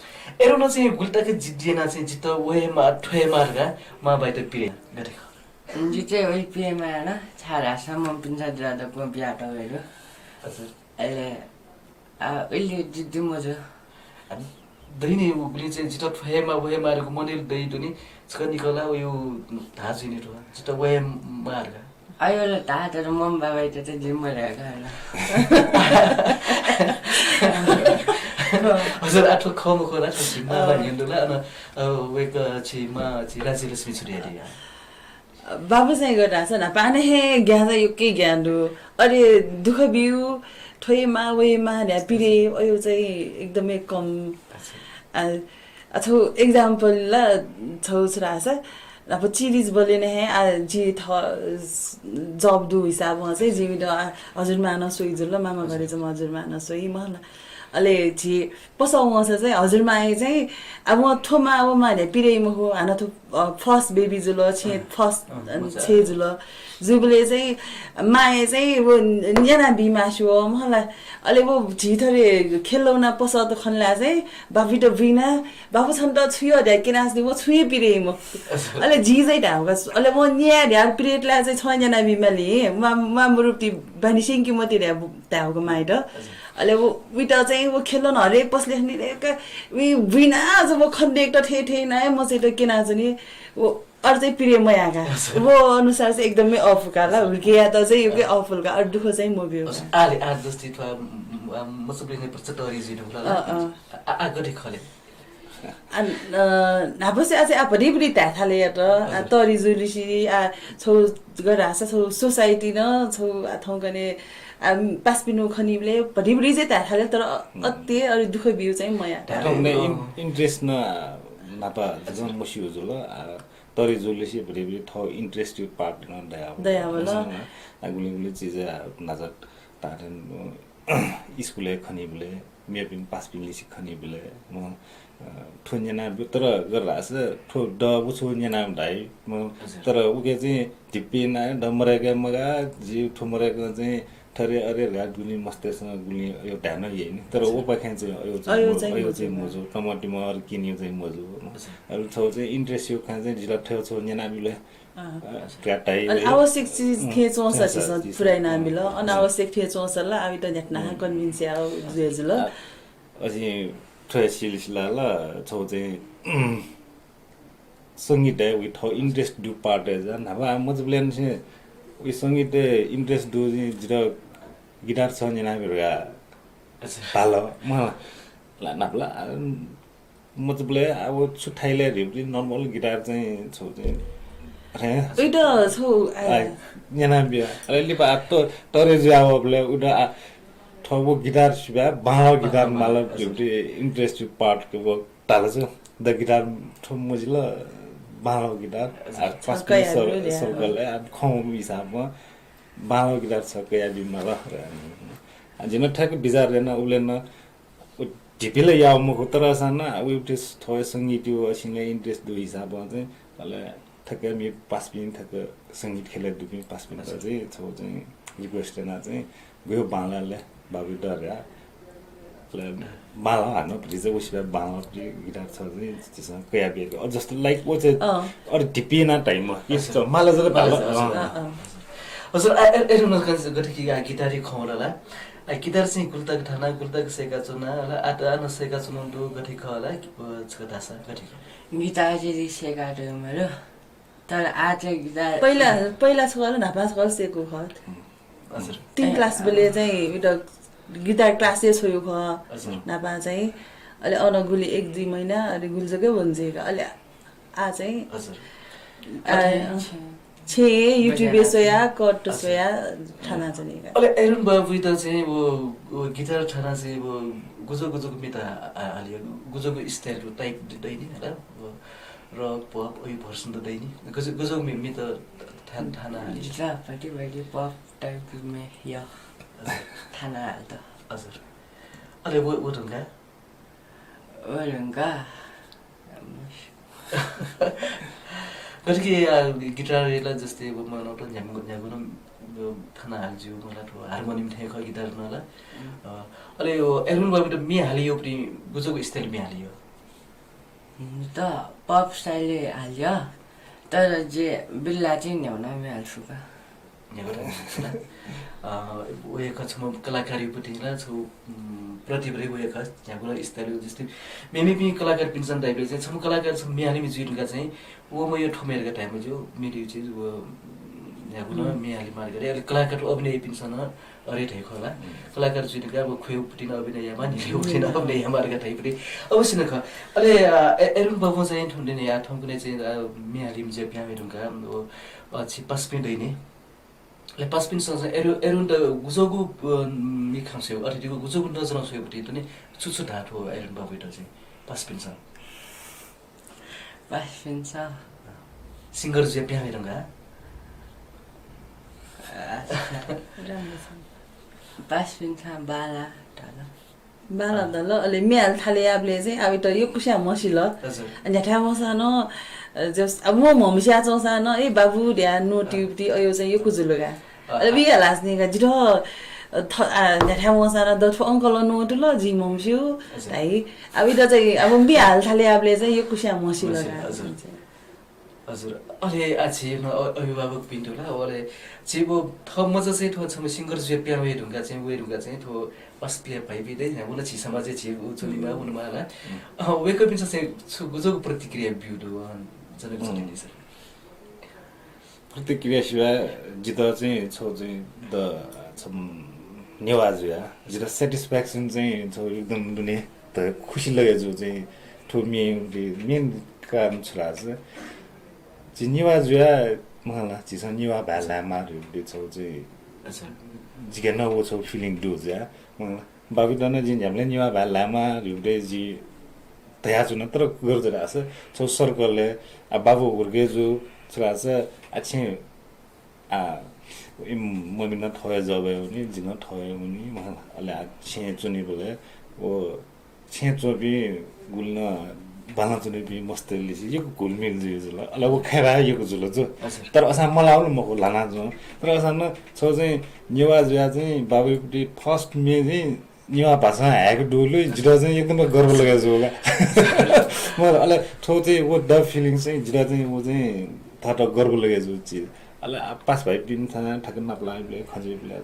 एरोनं चाहिँ गुलि तक जिद्दी यानाः चाहिँ जितः व हे मां, थ्व हे मां धकाः मां बायात पिरे याना गथे खः? जितः व हे पिरे मां याना, छाय्धाःसा मम्हपिन्सं जितः दक्वं बियातःगु हे दु। हजुर। अले आ, उलि जिद्दी मजू। आ, दइनि, उगुलिं चाहिँ जितः थ्व हे मां, व हे मां धकाः मनय् दइ दु नि, छकः निकः ला वया धाः जुइनि थ्व, जितः व हे मां धकाः। अय् ला धाः तर मम्ह बाबायात चाहिँ जिं मधयागु खः ला। हजुर, आ, थ्व खः मखु ला, थ्व झी मां बां न्ह्यःने दु ला, अन, अ, वय्कः झी मां, झी राज्यलक्ष्मी छु धयादी या? बाबु चाहिँ गथे धाःसा न्हापांनिसें ग्याःसा यक्व ग्यानादु। अले दुःख ब्यू, थ्व हे मां, व हे मां धयाः पिरे, अय् चाहिँ एकदमै कम। अच्छा। आ, आ, छगू example ला छगू छु धाःसा, न्हापा चिरिजबलय् नं हे, आ, जि थः job दुगु हिसाबं चाहिँ जिमि द, आ, हजुरमां नं स्वइ जुल, मामा घरय् चाहिँ म हजुरमां नं स्वइ मला। अले झी पसः वंसा चाहिँ हजुरमाया चाहिँ अब वं थ्व मां व मां धया पिरे मखु, हानं थ्व, अ, first baby जुल, छेँ first, अ, छेँ जुल। जुबलय् चाहिँ माया चाहिँ व न्याना बी मास्ति वः मला। अले व झी थथे खेलौना पसःत खनला चाहिँ बाबुइत बुइना, बाबु छन्त छु यः धया क्यनाच्वनी, व छुं हे पिरे मखु। अले जिं चाहिँ धाःगु का, अले व न्याये धया पिरेतला चाहिँ छं न्याना बी माली, मा, मा मरुप्ति बानिसिं कि मते धया धाःगु का माइत। अले व उइत चाहिँ व खेलौना हरेक पसले खनी रे का, उ बुइना जब खनेदय्केत थें थें याना हे मचाइत क्यनाच्वनी। व अले चाहिँ पिरे मयाः का। व अनुसार चाहिँ एकदमै अःपु का ला, हुर्केयात चाहिँ यक्व अःपुल का, अले दुःख चाहिँ मब्यू का। आले आद जस्ती थ्व, म, म, मचाबलें नै प्रचलित तरि जुइ धुंकल ला। अँ, अँ। आ, आ, गथे खले? आ, अ, न्हापासे आ चाहिँ आ भतिभति धाये थाले यात, आ तरि जुलिसे, आ छौ गरासा छौ society न, छौ आ थौंकन्हय्, आ पासापिनु खनीबलय् भतिभति चाहिँ धाये थाले, तर अ, अति अले दुःख ब्यू चाहिँ मयाः। धाये थाले। थौंकन्हय् इन-, interest न न्हापा जक मस्यू जुल, आ तरि जुलिसे भतिभति थौ interest यु part न दयावल। दयावल। आ गुलिं गुलिं चिज आ नाचा तातन, अ, स्कुलय् खनीबलय्, मेपिं पासापिं लिसे खनीबलय्, म, अ, थ्व न्यना ब्यू, तर गरासा थ्व द व छु न्यना धाइ, म, तर उके चाहिँ धिप्पे ना द मरय्के मगाः, जि थ्व मरय्के चाहिँ थरे अरे ह्रात गुलिं मस्तय्सं गुलिं यो ध्यान याइनि, तर व पाखें चाहिँ अयो चाहिँ अयो मजू, चाहिँ अयो मजू, चाहिँ मजू, टमटिम अरे किनियो चाहिँ मजू, म। अले थ्व चाहिँ interest यु खँ चाहिँ जिला थ्व छु न्यना ब्यू ले, अँ। अ, ध्याताइ अले रे। आवश्यक चिज थें च्वंसा झीसं पुरा यानाबिल, अनावश्यक थें च्वंसा ला आबित न्ह्याथना convince याः जुया जुल। अझ थ्व सिलसिला ला छौ चाहिँ संगीत हे उइ थौ interest दु part हे जा न्हापा मचाबलें निसें उइ संगीत हे interest दु जिं जितः guitar छ न्यना बिर्गा भाल म ला नापला मचाबलें अब छु थाइले धिबलि normal guitar चाहिँ छौ चाहिँ उइत छौ आ न्यना बिया। अले लिपा आ त तरे जुयावबले उइत आ थौ guitar सिबा बांला guitar माला धिबलि interest part के वो ताल छु द guitar थौ मजिल बांला guitar आ पास circle आ खौ हिसाबमा बांला guitar छ कया बिमाला। आ जिन ठ्याक्क बिचार रेन उबले न उ ढिपिला याव मखु, तर असां नं उइ थ्व संगीत यो असिं नं interest दु हिसाबं चाहिँ अले थ्व मे पासापिं थ्व संगीत खेले दुपिं पासापिं चाहिँ छौ चाहिँ request याना चाहिँ गयो बांला ले बाबु दर या। अले बांला हानं भतिचा उसिबा बांला भति guitar छ चाहिँ झीसं कया बिया। अ जस्तो like व चाहिँ अरे ढिपिना time म माला जक भाल। हजुर, आ, आ, एरुन गथे कि आ guitar खौरला। आ guitar चाहिँ गुल्तक थाना, गुल्तक सेका चुना, ला, आ त आन सेका चुना दु गथे खला, कि प-, छक धासा गथे ख? Guitar चाहिँ सेका दु मरु। तर आ चाहिँ guitar पहिला, पहिला छकल, न्हापा छकल सेकु ख। हजुर। तीन class बले चाहिँ उइत guitar class हे छोयु ख। हजुर। न्हापा चाहिँ, अले अन गुलि एक दुई महिना, अले गुलि जके वन जेका, अले आ चाहिँ, हजुर। आ, अथे छे YouTube बजाना स्वया, चाहिँ। कट अच्छा। स्वया, थाना चाहिँ का। अले एरुन बाबुइत चाहिँ वो, वो guitar थाना चाहिँ वो गुजो गुजोको मित आ, आ, हालियो, गुजोको style को type द-, दैनी, होला? वो rock, pop, ओइ version त दैनी। गुजो, गुजोको मि-, मित थान-, थाना हालियो। ला, बडी, बडी pop type में यो। हजुर। थाना हाल त। हजुर। अले वो, वो ढुंगा? व ढुंगा। गथे कि, आ, guitar ला जस्तै अब म नौत न्यागु, न्यागु न, अ, थाना हाल ज्यू, मला थ्व harmonium थें ख guitar न ला। अ, अले यो एरुन बाबुइत मे हालियो पनि गुजोको style मे हालियो? त pop style हालियो, तर जे बिल्ला चाहिँ न्याउना मे हाल सुका। न्यागु ला। अ, वय्कः छम्ह कलाकारया पति ला छौ, उम्, प्रतिभा वय्कः न्यागु ला style जस्तै मेमेपिं कलाकारपिन्सं type चाहिँ छम्ह कलाकार छम्ह म्ये हालिमि जुइधुंका चाहिँ व म यो थ्व म्ये धका धाये मज्यू, म्ये धइगु चिज व न्यागु नं म्ये हाले माल का। अले कलाकार अभिनयपिन्सं नं अरे धइगु खला। कलाकार जुइधुंका अब खुयो पति नं अभिनय यामा, न्हिलयो पति नं अभिनय यामा धका धाइ पति अवश्य नं खः। अले, अ, ए-, एरुन बाबुं चाहिँ थौंकन्हय् या, थौंकन्हय् चाहिँ, अ, म्ये हालिमि जुया पिहां वयेधुंका, अ, छि पासापिं दैने। अले पासापिन्सं चाहिँ एरु-, एरुन त गुजोगु, अ, मिखां स्वयेगु, अथे दिगु गुजोगु नजरं स्वयेगु पति तुने छु छु धाः थ्व एरुन बाबुइत चाहिँ पासापिन्सं? पासापिन्सं? Singer जुया पिहां वयेधुंका? अच्छा। पासापिन्सं बांला धाल। बांलाः दल, अले म्ये हाले थाले याःबलय् चाहिँ आबि त यक्वस्यां म्हसिल। हजुर। न्ह्याथाय् वंसां नं, अ, जस-, अब म म्हमस्यां च्वंसां नं, ए बाबु धया नुतिउति अयो चाहिँ यक्व जुल का। अ, अले बिया लास नि का जितः, अ, थ-, आ, न्ह्याथाय् वंसां नं द थ्व अंकलं नुतुल, जिं म्हमस्यू, हजुर। धाइ। अब इत चाहिँ, अब म्ये हाले थाले याःबलय् चाहिँ यक्वस्यां म्हसिल हजुर, का। हजुर। हजुर, अले आ छि न अ-, अभिभावकपिन्त ला, अले छि व थः मचा चाहिँ थ्व छम्ह singer जुया पिहां वये धुंका चाहिँ, वये धुंका चाहिँ थ्व अस्पिया भाइपि दइ, व ला झी समाजय् झी उ च्वनेमा, हुँ। वनेमा ला। हुँ। अ, वय्कःपिन्सं चाहिँ छु गुजब प्रतिक्रिया ब्यू दु, अ, जनक हुँ। जुया नि सर। प्रतिक्रिया सिबा जितः चाहिँ छौ चाहिँ द छम नेवाः जुया जितः satisfaction चाहिँ छौ एकदम दुने त खुसी लगे जु चाहिँ थ्व म्ये, म्ये कारण छु धाःसा झी नेवाः जुया मखु ला, झीसं नेवाः भाय् ल्हायेमाः धइगु छौ चाहिँ अच्छा। जिके नं व छौ feeling दु जुया। मखु ला, बाबुइत नं जिं न्ह्याबलें नेवाः भाय् ल्हायेमाः धइगु जि धयाच्वना, तर गथे धाःसा छौ circle-य्, आ, बाबु हुर्के जु छु धाःसा, आ, छेँ, आ, इम ममि नं थौंया जवय् वनी, जि नं थौंया वनी, मखु ला, अले आ, छेँय् च्वनीबलय् व छेँय् च्वंपिं गुलि नं बांलाः च्वनीपिं मस्त लिसे यक्व घुलमिल जुइ जुल। अले व खँय् भाय् यक्व जुल जु। हजुर। तर असां मलाःगु मखु, ल्हाना जुल। तर असां नं छौ चाहिँ नेवाः जुया चाहिँ बाबुइपुटी first म्ये चाहिँ नेवाः भाषां हायेके दुगुलिं जितः चाहिँ एकदमै गर्व लगे जु का। मखु ला, अले थ्व चाहिँ व द feeling चाहिँ जितः चाहिँ व चाहिँ थःत गर्व लगे जु चिज। अले आ, पासा भाइपिन्सं ठ्याक्क नापलाःबलय् खँ जुइबलय्,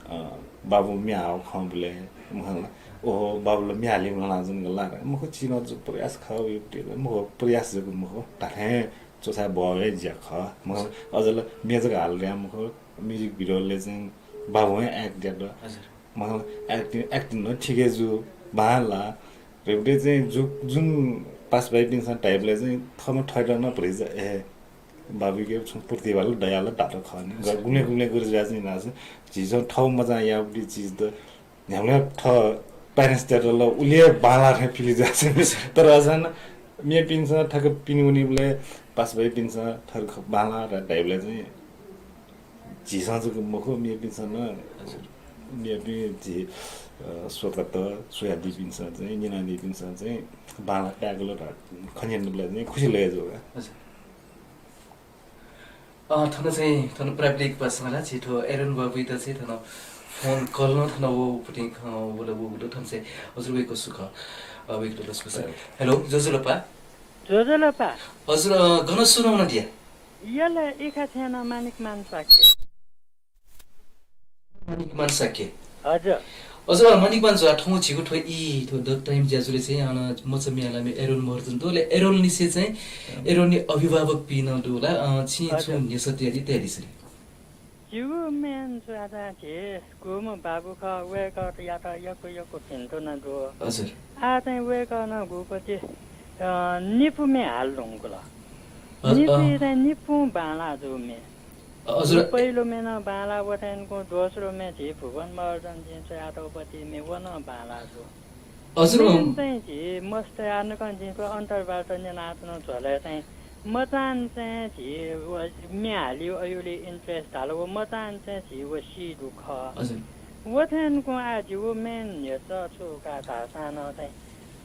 अ, बाबु म्ये हाःगु खंबलय्, मखु ला, ओहो, बाबु ला म्ये हाले म्वाना जुल ला, मखु, छि नं जु प्रयास खः, उइपुटी मखु, प्रयास जक मखु, धात्थें च्वछाय् बहःया ज्या खः, मखु, अझ ला म्ये जक हाले धया मखु, music video-लय् चाहिँ बाबुं हे act यात। हजुर। मखु ला, acting, acting नं ठिकै जु, बांलाः, धइबलय् चाहिँ जु-, जुन पासा भाइपिन्सं धाइबलय् चाहिँ थःम्हं थःत नं भ्रय् जा, ए, बाबुइके छुं प्रतिभा ला दयाः ला धाःगु खः नि। ग-, गुबलें गुबलें गथे जुया चाहिँ धाःसा झीसं थःगु मचां याःगु चिज त न्ह्याबलें थः parents-तय्त ला उलि हे बांलाः थें feel जुया चाहिँ नि। तर अझ नं मेपिन्सं ठ्याक्क पिने वनीबलय् पासा भाइपिन्सं थःत बांलाः धाइबलय् चाहिँ झीसं जक मखु, मेपिन्सं नं, हजुर। मेपिं झी, अ, स्वकत स्वयादीपिन्सं चाहिँ, न्यनादीपिन्सं चाहिँ बांलाः कायेगु ला खँ न्यनाबलय् चाहिँ खुसी लगे जू का। हजुर। अ, थन चाहिँ, थन प्राविधिक पासां ला झी थ्व एरोन बाबुइत चाहिँ थन phone call नं थन वःगु पुतिं खँ वल वःगु दु। थन चाहिँ हजुर वय्कः सु खः, अ, वय्कःयात लसकुस। हजुर। Hello, ज्वजलपा। ज्वजलपा। हजुर, अ, गन सु नं वनादिया? यले इखा छेँनं मानिकमान शाक्य। मानिकमान शाक्य। हजुर। हजुर, मानिकमान ज्वजलपा, थौं झीगु थ्व ई, थ्व द टाइम ज्याझ्वलय् चाहिँ, अन मचा म्ये हालामि एरोन महर्जन दु। अले एरोनलिसे चाहिँ, एरोनया अभिभावकपिं नं दु ला, अ, छिं हजुर। छुं न्ह्यसः तयादी, तयादिसँ नि। जिगु main ज्वजलपा चाहिँ झी गुम्ह बाबु खः, वय्कःयात यक्व यक्व भिन्तुना दु। हजुर। आः चाहिँ वय्कलं गुपति, अ, निपु म्ये हाले धुंकल। अ, अ। निपु चाहिँ निपुं बांलाः जू म्ये। हजुर। पहिलो म्ये नं बांलाः, व थें कुं दोस्रो म्ये झी भुवन महर्जन जिं च्वयातःगुपति म्ये व नं बांलाः जू। हजुर। Main चाहिँ झी मस्त आः नं जिं थ्व अन्तर्वार्ता न्यनाच्वनागु झ्वलय् चाहिँ मचां चाहिँ झी व म्ये हालेगु अयुलि interest धाल, व मचां चाहिँ झी व सी दु खः। हजुर। व थें कुं आः जिगु main न्ह्यसः छु का धाःसां नं चाहिँ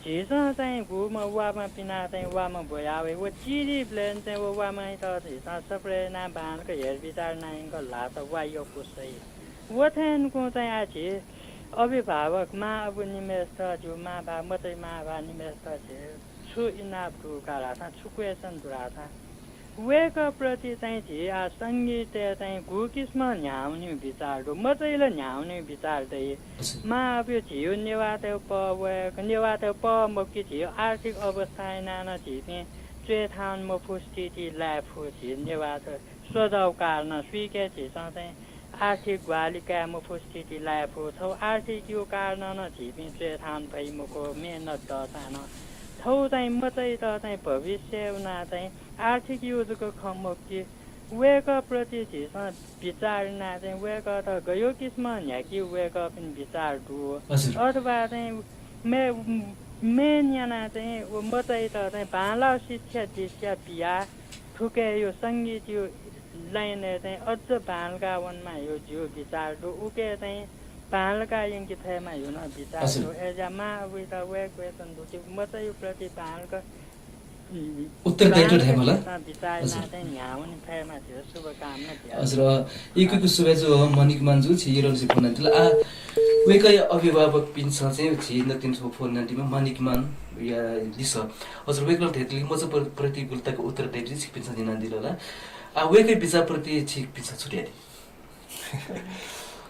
झीसं चाहिँ गुम्ह वाःम्ह पिनाः चाहिँ वाःम्ह ब्वयावये। व चिधीबलय् चाहिँ व वाःम्हयात झीसं सप्रे यानाः बांलाक हेरबिचार यानाः यंकल धाःसा वा यक्व सही। व थें कुं चाहिँ आः झी अभिभावक मां अबु निम्हेसित, झीगु मां बाः, मचाया मां बाः निम्हेसित झी छु इनाप दु का धाःसां, छु question दु धाःसां, वय्कःप्रति चाहिँ झी आः संगीतय् चाहिँ गु किसिमं न्ह्याःगु बिचाः दु, मचाया ला न्ह्याःगु बिचाः दइ। हजुर। मां अबु झीगु नेवाःतय् पः वय्क, नेवाःतय् पः मखु कि झीगु आर्थिक अवस्थां यानाः नं झीपिं च्वय् थाहां मफु स्थिति लाये फु। झी नेवाःत स्वजाःगु कारणं सुइके झीसं चाहिँ आर्थिक ग्वाहालि काये मफु स्थिति लाये फु। छगू आर्थिकयागु कारणं नं झीपिं च्वय् थाहां फइ मखु, मेहनत दःसां नं। छगू चाहिँ मचायात चाहिँ भविष्य वनाः चाहिँ आर्थिकयागु जक खँ मखु कि, वय्कःप्रति झीसं बिचाः यानाः चाहिँ वय्कःत गय् किसिमं न्ह्याकी वय्कःपिनि बिचाः दु। हजुर। अथवा चाहिँ मे-, main यानाः चाहिँ व मचायात चाहिँ बांलाःगु शिक्षा दीक्षा बियाः थुकियागु संगीतयागु line-य् चाहिँ अझ बांलाका वनेमाःगु जिगु बिचाः दु। उकिं चाहिँ बांलाक यंके फयेमा ह्यु नं बिचाः हजुर। दु। अय्‌जा मां अबुइत वय् क्वेसन दुति मचायु प्रति बांलाक, उम्, उत्तरदायित्व बांलाक धायेमाल। बिचाः हजुर। यानाः चाहिँ न्ह्यावने फयेमा धियो शुभकामना बिया। हजुर, अ, यक्व यक्व सुभाय् जु, अ, मनिक मान जु, छि यलंसे फोन यानादिल। आ, वय्‌कःया अभिभावकपिन्सं चाहिँ छि नकतिनि छगू फोन यानादीम्ह मनिक मानया लिसः। हजुर, वय्‌कलं धयादिल कि मचा प्र-, प्रतिकूलताक उत्तरदायित्व छिकपिन्सं यानादिल ला। आ, वय्‌कःया बिचाः प्रति छिकपिन्सं छु धयादी?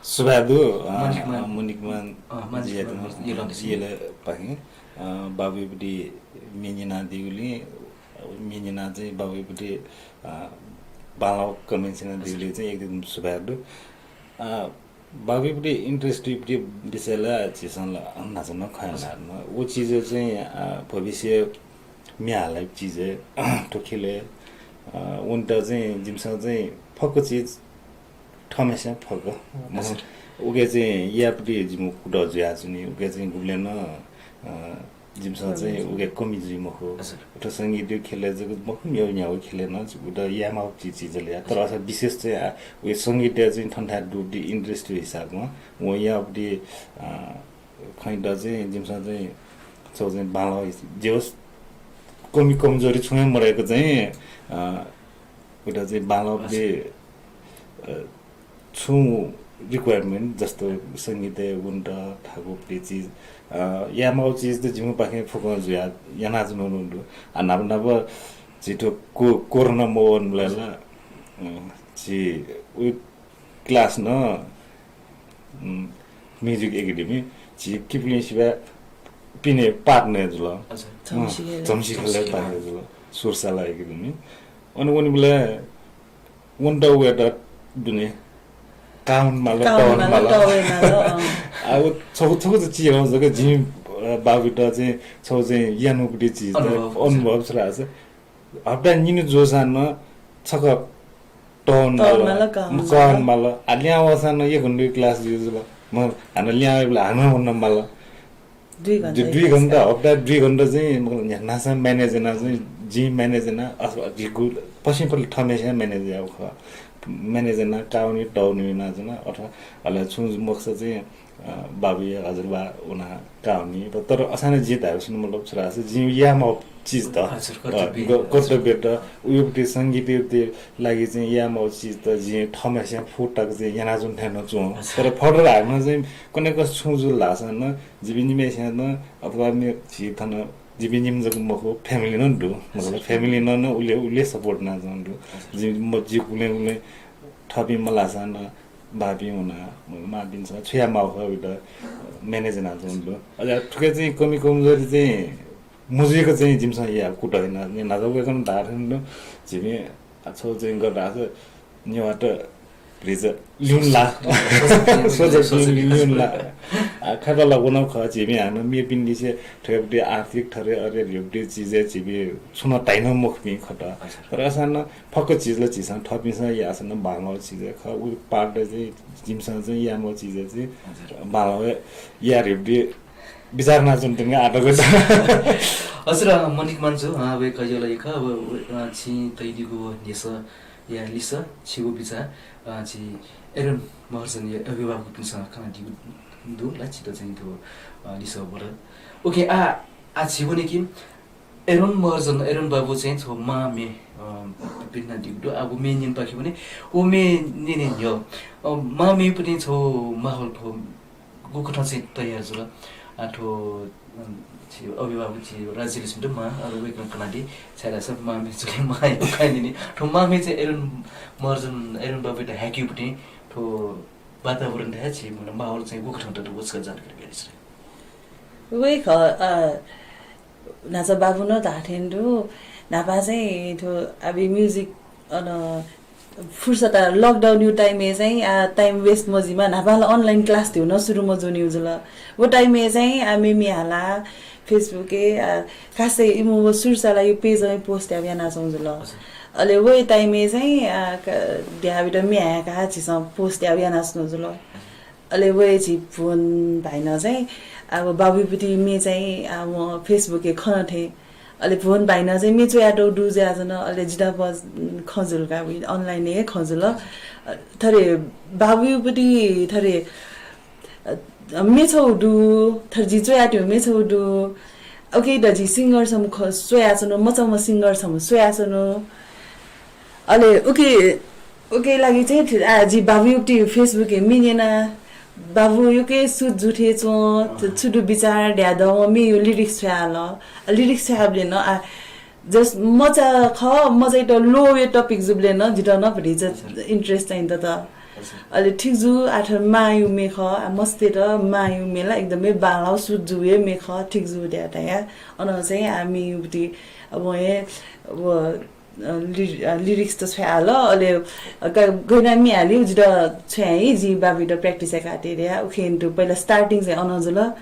सुभाय् दु, अ, मनिक मान। अ, मनिक मान अ, मनिक मान, यलंसे। यलपाखें, अ, बाबुयापट्टि म्ये न्यनादीगुलिं, म्ये न्यनाः चाहिँ बाबुयापट्टि, अ, बांलाक comments यानादीगुलिं चाहिँ एकदम सुभाय् दु। अ, बाबुयापट्टि interest दुइपट्टि विषय ला झीसं ला न्हाचः नं खँ ल्हाना। व चिज चाहिँ, अ, भविष्य म्ये हालायु चिज थ्व ख्यलय्, अ, वनेत चाहिँ जिमिसं चाहिँ फक्व चिज थःम्हेस्यां फक्व। हजुर। उके चाहिँ यायेपट्टि जिमिगु कुतः जुयाच्वनी, उके चाहिँ गुबलें नं, अ, जिमिसं चाहिँ कमी जुइ। उके कमी जुइ मखु। हजुर। थ्व संगीतया ख्यलय् जक मखु, मेगु न्ह्यागु ख्यलय् नं उत यायेमाःगु चिज, चिज ला या। तर हजुर। अथवा विशेष चाहिँ आ, उके संगीतया चाहिँ थनथाय् दुगु interest हिसाबं वं याःगु, अ, खँयात चाहिँ जिमिसं चाहिँ छगू चाहिँ बांलाक जे होस्, कमी कमजोरी छुं हे मदय्‌क चाहिँ, अ, उत चाहिँ बांलाक हजुर। अ, छुं requirement जस्तो संगीतय् वनेत थाकुपट्टि चिज, अ, यायेमाःगु चिज त जिमिपाखें फुक्कं जुया यानाच्वनागु दु। आ, न्हापा न्हापा झी थ्व को-, कोरोना मवंबलय् ला, अ, झी उ class नं, उम्, music academy झी किपुलिं सिबय् पिने partner जुल। हजुर। अँ, झम्सी खेलय्। झम्सी खेलय् partner जुल। सुरशाला academy। अनि वनेबलय् वनेत वयेत दुने का वनेमाल, का वनेमाल, का वनेमाल। का वनेमाल, अँ। आ, व छगू, छगू त चिज हं जक जिं, अ, बाबुइत चाहिँ छगू चाहिँ यानागुपट्टि चिज त अनुभव। अनुभव छु धाःसा हप्ता निन्हु जूसां नं छकः तःवनेमाल, तःवनेमाल, का वनेमाल। का वनेमाल। आ, लिहां वःसां नं एक घण्टा class जुइ जुल। म हानं लिहां वयेबलय् हानं वनेमाल। दुई घण्टा दुई घण्टा, हप्ता दुई घण्टा चाहिँ, मतलब, न्हाचः manage याना चाहिँ, जिं manage याना, अथवा जिगु पसिं पल्ले थःम्हेस्यां manage याःगु खः। Manage याना, का वने, तःवने यानाच्वना, अथवा अले छुं मखुसा चाहिँ, अ, बाबुया हजुरबा वना का वनी। तर असानं जिं धायेगु सुं मतलब छु धाःसा जिं यायेमाःगु चिज त, हजुर, अ, कर्तव्य। ग-, कर्तव्य त, उयोपट्टि संगीतया लागि चाहिँ यायेमाःगु चिज त जिं थःम्हेस्यां फुक्क तक चाहिँ यानाच्वने थें नं च्वं। हजुर। तर further हानं चाहिँ कन्हय् कस छुं जुल धाःसां नं जिपिं निम्हेस्यां नं अथवा मे-, झी थन जिपिं निम्ह जक मखु, family नं दु। मतलब, हजुर। Family नं, नं उले, उले support यानाच्वंगु दु। हजुर। जि, म, जि गुलें, गुलें थःपिं मलाःसां नं बाःपिं वना, मतलब, मांपिन्सं छु यायेमाःगु खः, उइत manage यानाच्वंगु दु। अझ थुके चाहिँ कमी कमजोरी चाहिँ मजुइक चाहिँ जिमिसं याये कुतः याना, न्हाचः वय्‌कलं धाःथें दु, जिमि, आ, छगू चाहिँ गथे धाःसा नेवाःत भतिचा ल्यूने ला। सोचा, सोचा, सोचा, सोचा, ल्यूने ला। आ, खः ला व नं खः, झीपिं हानं मेपिनिलिसे थ्वयापट्टि आर्थिक थथे अले भिउपट्टि चिजय् झीपिं छुं नं धाइ नं मखुपिं खः। अच्छा। तर असां नं फक्व चिज ला झीसं थःपिन्सं याःसां नं बांलाःगु चिज हे खः। उ part चाहिँ जिमिसं चाहिँ यायेमाःगु चिज चाहिँ अच्छा। बांलाःगु याये भिउपट्टि बिचाः यानाच्वने धुंकाः आः तक। हजुर, अ, मनिक मान जु, अ, वय्‌कः यलया खः, व, व, अ, छिं तयादीगु न्ह्यसः या लिसः, छिगु बिचाः, अ, झी एरोन महर्जनया अभिभावकपिन्सं कनादीगु दु ला, छित चाहिँ थ्व, अ, लिसः वल। OK, आ, आ, झी वने कि एरोन महर्जन, एरोन बाबु चाहिँ छगू मां म्ये, अ, पिने यानादीगु दु। आ, व म्ये न्यनेपाखे वने, व म्ये न्यने न्ह्यः, अ, मां म्येपट्टि छगू माहौल थ्व गुकथं चाहिँ तयार जुल? आ, थ्व, अ, झी अभिभावक झी राज्यलक्ष्मी दु मां, अले वय्‌कलं कनादी, छाय्‌धाःसा मां म्ये जुल, मां हे खँ न्यनी। थ्व मां म्ये चाहिँ एरोन महर्जन, एरोन बाबुयात हाय्‌केगुपट्टि थ्व वातावरण धाये झी, मतलब, माहौल चाहिँ गुकथं दु, व छकः जानकारी बियादिसँ। वय्‌कः, अ, न्हाचः बाबुं नं धाःथें दु, न्हापा चाहिँ थ्व आः music, अन, फुर्सद lockdown या time-य् चाहिँ, आ, time waste मजिमा, न्हापा ला online class धइगु नं सुरु मजूनिगु जुल। व time-य् चाहिँ, आ, मेमे हाला, Facebook-य्, आ, खासै इमिगु व सुरशालाया page-य् post यायेगु यानाच्वंगु जुल। अच्छा। अले व time-य् चाहिँ, आ, क-, ध्याबित म्ये हायेकाः झीसं post यायेगु यानाच्वंगु जुल। अच्छा। अले वय् झी भुवन भाइनं चाहिँ, अब बाबुयापट्टि म्ये चाहिँ, आ, वं Facebook-य् खन थें। अले भुवन भाइनं चाहिँ म्ये च्वयातःगु दु जुयाच्वन, अले जितः प-, खँ जुल का, online-य् हे खँ जुल। अ, थथे बाबुयापट्टि थथे, अ, मेछौ दु, थर जि च्वयातयु मेछौ दु। उके द जि सिङ्गर छम्ह ख-, स्वयाच्वनु, मचाम्ह सिङ्गर छम्ह स्वयाच्वनु। अले उके, उके लागि चाहिँ थि-, आ, जि बाबुयुपति Facebook-य् मि न्यना, बाबु उके सुट जु थें च्वं, छु दु बिचार धया दं, मेयु लिरिक्स छ्वयाहल। लिरिक्स छ्वयाबलय् नं, आ, जस मचा खः, मचाइत ल्वःया टपिक जूबलय् नं जितः नं भतिचा इन्ट्रेस्ट चाहिँ दत। अले ठीक जू, आः थन मांयु मे खः, आ, मस्तय्त मांयु मे ला एकदमै बांलाउ सुट जूया मे खः, ठीक जू धया धया। अन चाहिँ आ मेयुपति अब हे, अब, अ, लि-, अ, लिरिक्स त छ्वयाहल, अले, अ, ग-, गय् याना म्ये हालिउ जितः छ्वयाइ, जि बाबुइत practice याकातये धया, उखें तुं पहिला starting चाहिँ अन जुल।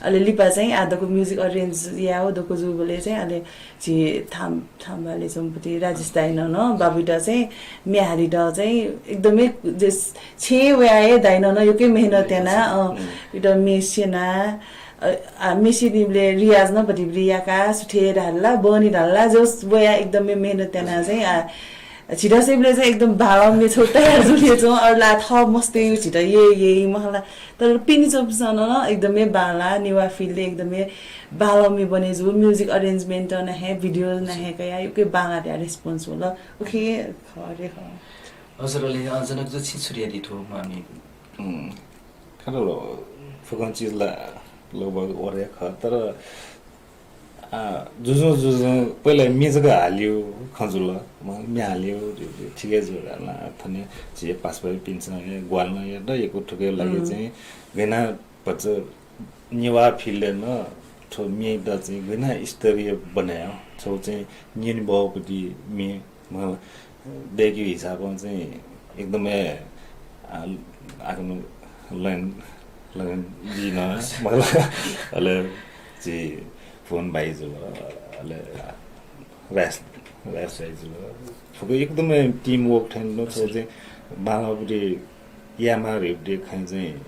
अले लिपा चाहिँ आ दक्व music arrange याउ दक्व जूबलय् चाहिँ अले झी थाम-, थाम्बाले जम्पुति राजेश दाइनं नं बाबुइत चाहिँ म्ये हालेत चाहिँ एकदमै जस छेँ वया हे दाइनं नं यक्व मेहनत याना, अ, इत म्ये स्यना, अ, आ, म्ये स्यनीबलय् रियाज नं भतिभति याका, सुथे धाल ला, बहनी धाल ला, जस वया एकदमै मेहनत याना चाहिँ, आ, झीत स्वइबलय् चाहिँ एकदम बांलाउ मेछौ तयार जुलिया च्वं, अले ला थः मस्तयु झीत ये, ये, मखला। तर पिने च्वंपिन्सं नं एकदमै बांला, नेवाः field-य् एकदमै बांलाउ मे बने जू, music arrangement नं हे, video नं हे कया, यक्व बांला धया response वल। उखे खः रे खः। हजुर, अले, अ, जनक जु छिं सुरु यादी थ्व मांमे। उम्, खः लो, फुक्कं चिज ला लगभग वरे खः, तर, आ, जुजुं, जुजुं पहिला म्ये जक हालिउ खँ जुल, म-, म्ये हालिउ, ठिकै जू धाल। थने झी पासापिन्सं हे ग्वाहालि नं यात, यक्व थुके लागि चाहिँ गय् याना भचा नेवाः field-य् नं थ्व म्येत चाहिँ गय् याना स्तरीय बनायेगु, छगू चाहिँ न्यनेबहःपति म्ये, मतलब, दय्‌केगु हिसाबं चाहिँ एकदमै, आ, आकन line, line जुइ नं, मतलब, अले झी भुवन भाइ जुल, अले राजेश, राजेश भाइ जुल। फुक्क एकदमै team work थें नं, छगू चाहिँ बांलाउपति यायेमाः धइपति खँ चाहिँ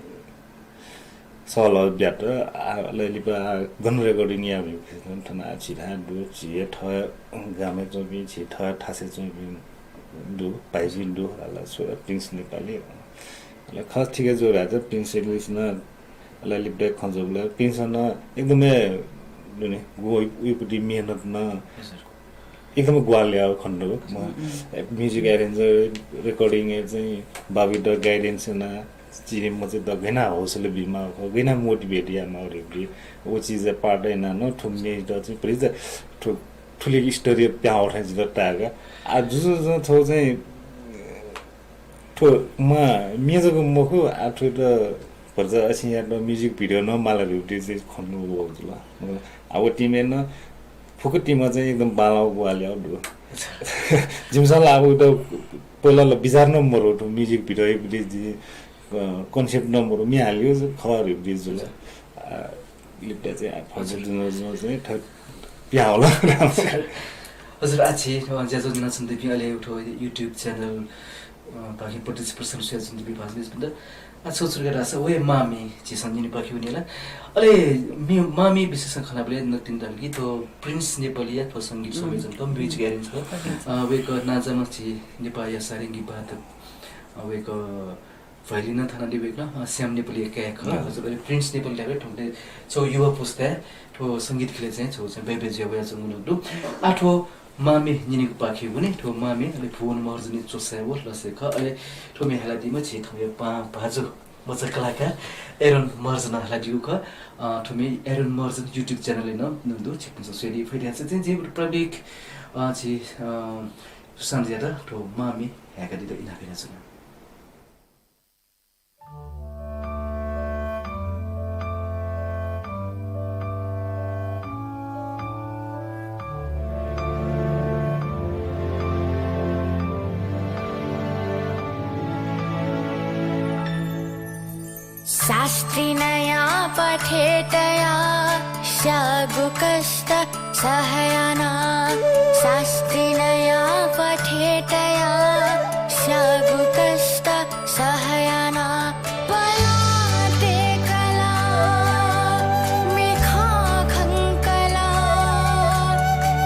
सल्लाह ब्यात, आ, अले लिपा गन recording याये धइगु खँ थन आ झीथाय् दु, झी थः गामय् च्वंपिं, झी थः थासय् च्वंपिं दु, भाइपिं दु, अले स्वया प्रिन्स नेपाली। अले खः ठिकै जू धाःसा प्रिन्स English नं, अले लिपा खँ जूबलय् प्रिन्स नं एकदमै दुने गु उइपति मेहनत नं एकदमै ग्वाहालि याःगु खँ दु। म, music arranger, recording-य् चाहिँ बाबुइत guidance याना, चिने मचात गय् याना हौसला बीमाः खः, गय् याना motivate यायेमाः धइपति, व चिजया part याना नं थ्व म्येत चाहिँ भतिचा थ्व थुलि स्तरीय पिहां वःथें जितः ताय्‌का। आ, जुजुं, जुजुं थ्व चाहिँ थ्व मा म्ये जक मखु, आ, थ्वयात भचा असिं यात music video नं माला धइपति चाहिँ खँ नं वःगु जुल। आ, व team-य् नं फुक्क team-य् चाहिँ एकदम बांलाउ ग्वाहालि याउ दु। जिमिसं ला अब उइत पहिला ला बिचार नं मरु थ्व music video यायेपति जि, अ, concept नं मरु, म्ये हालिउ खः धइपति जुल। आ, लिपा चाहिँ आ, फजल जुन, जुन चाहिँ थ्व पिहां वल। हजुर, आः झी, अ, ज्याझ्वः न्यनाच्वंपिं अले थ्व YouTube channel, अ, पाखें प्रत्यक्ष प्रसारण स्वयाच्वंपिं भाजु मय्‌जुपिन्त, आः छगू छुट्याः धाःसा वया मांमे झीसं न्यनेपाखे वनेला। अले मे-, मांमे विषयसं खँ ल्हायेबलय् नकतिनि धाल कि थ्व प्रिन्स नेपालीया थ्व संगीत संयोजन, थ्व music arrange खः। अ, वय्‌कः नांजाःम्ह झी नेपाःया सारेंगी वादक, अ, वय्‌कः violin नं थानादी वय्‌कलं, अ, श्याम नेपालीया काय् खः। हजुर, अले प्रिन्स नेपाली धाःबलय् थौंकन्हय् छगू युवा पुस्ताय् थ्व संगीत ख्यलय् चाहिँ छगू चाहिँ बय्‌बय् जुया वयाच्वंगु नं दु। आः थ्व मांमे न्यनेगु पाखे वने, थ्व मांमे अले भुवन महर्जनया च्वसाय् व लसय् खः। अले थ्व म्ये हालादीम्ह झी थौंया पाहां भाजु मचा कलाकार एरोन महर्जनं हालादीगु खः। अ, थ्व म्ये एरोन महर्जन YouTube channel-य् नं दु, छिकपिन्सं स्वयादी फइ धयाः चाहिँ झी प्राविधिक, अ, झी, अ, सुशान्तयात थ्व मांमे हाय्‌कादीत इनाप यानाच्वना। शास्त्रिनया पठेतया स्यागु कष्ट सहयाना, शास्त्रिनया पठेतया स्यागु कष्ट सहयाना। पलाते कला, मिखा खंकला,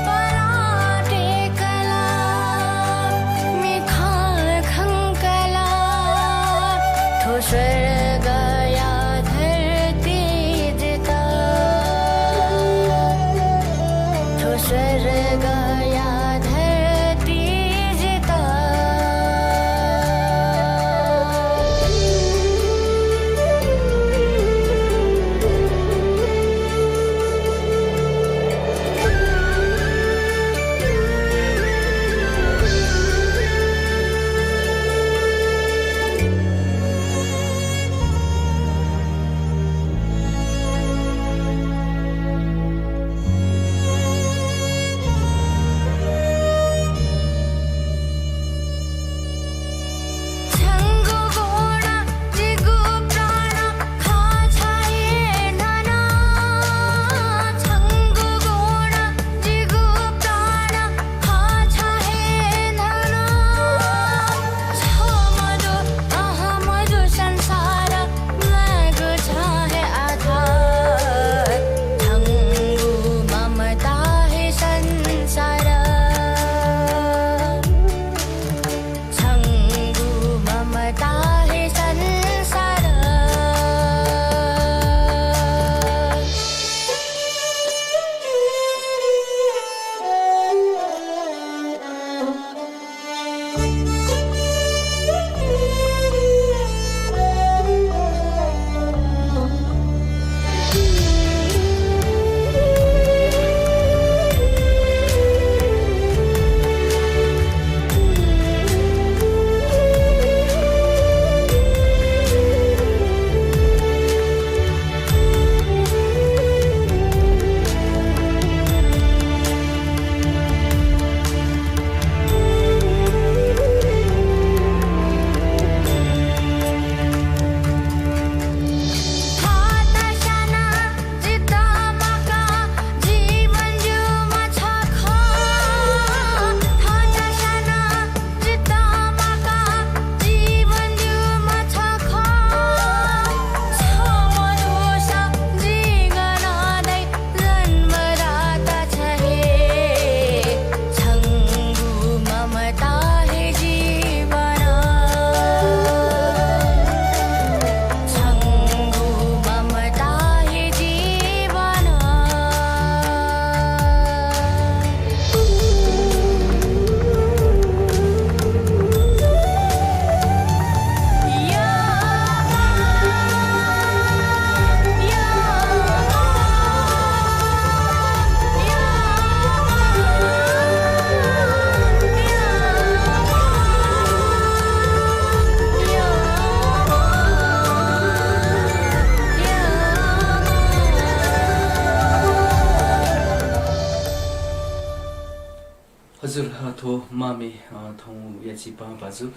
पलाते कला, मिखा खंकला, थ्व स्वर्गया धर मामे, अ, थौंया झी पाहां भाजु,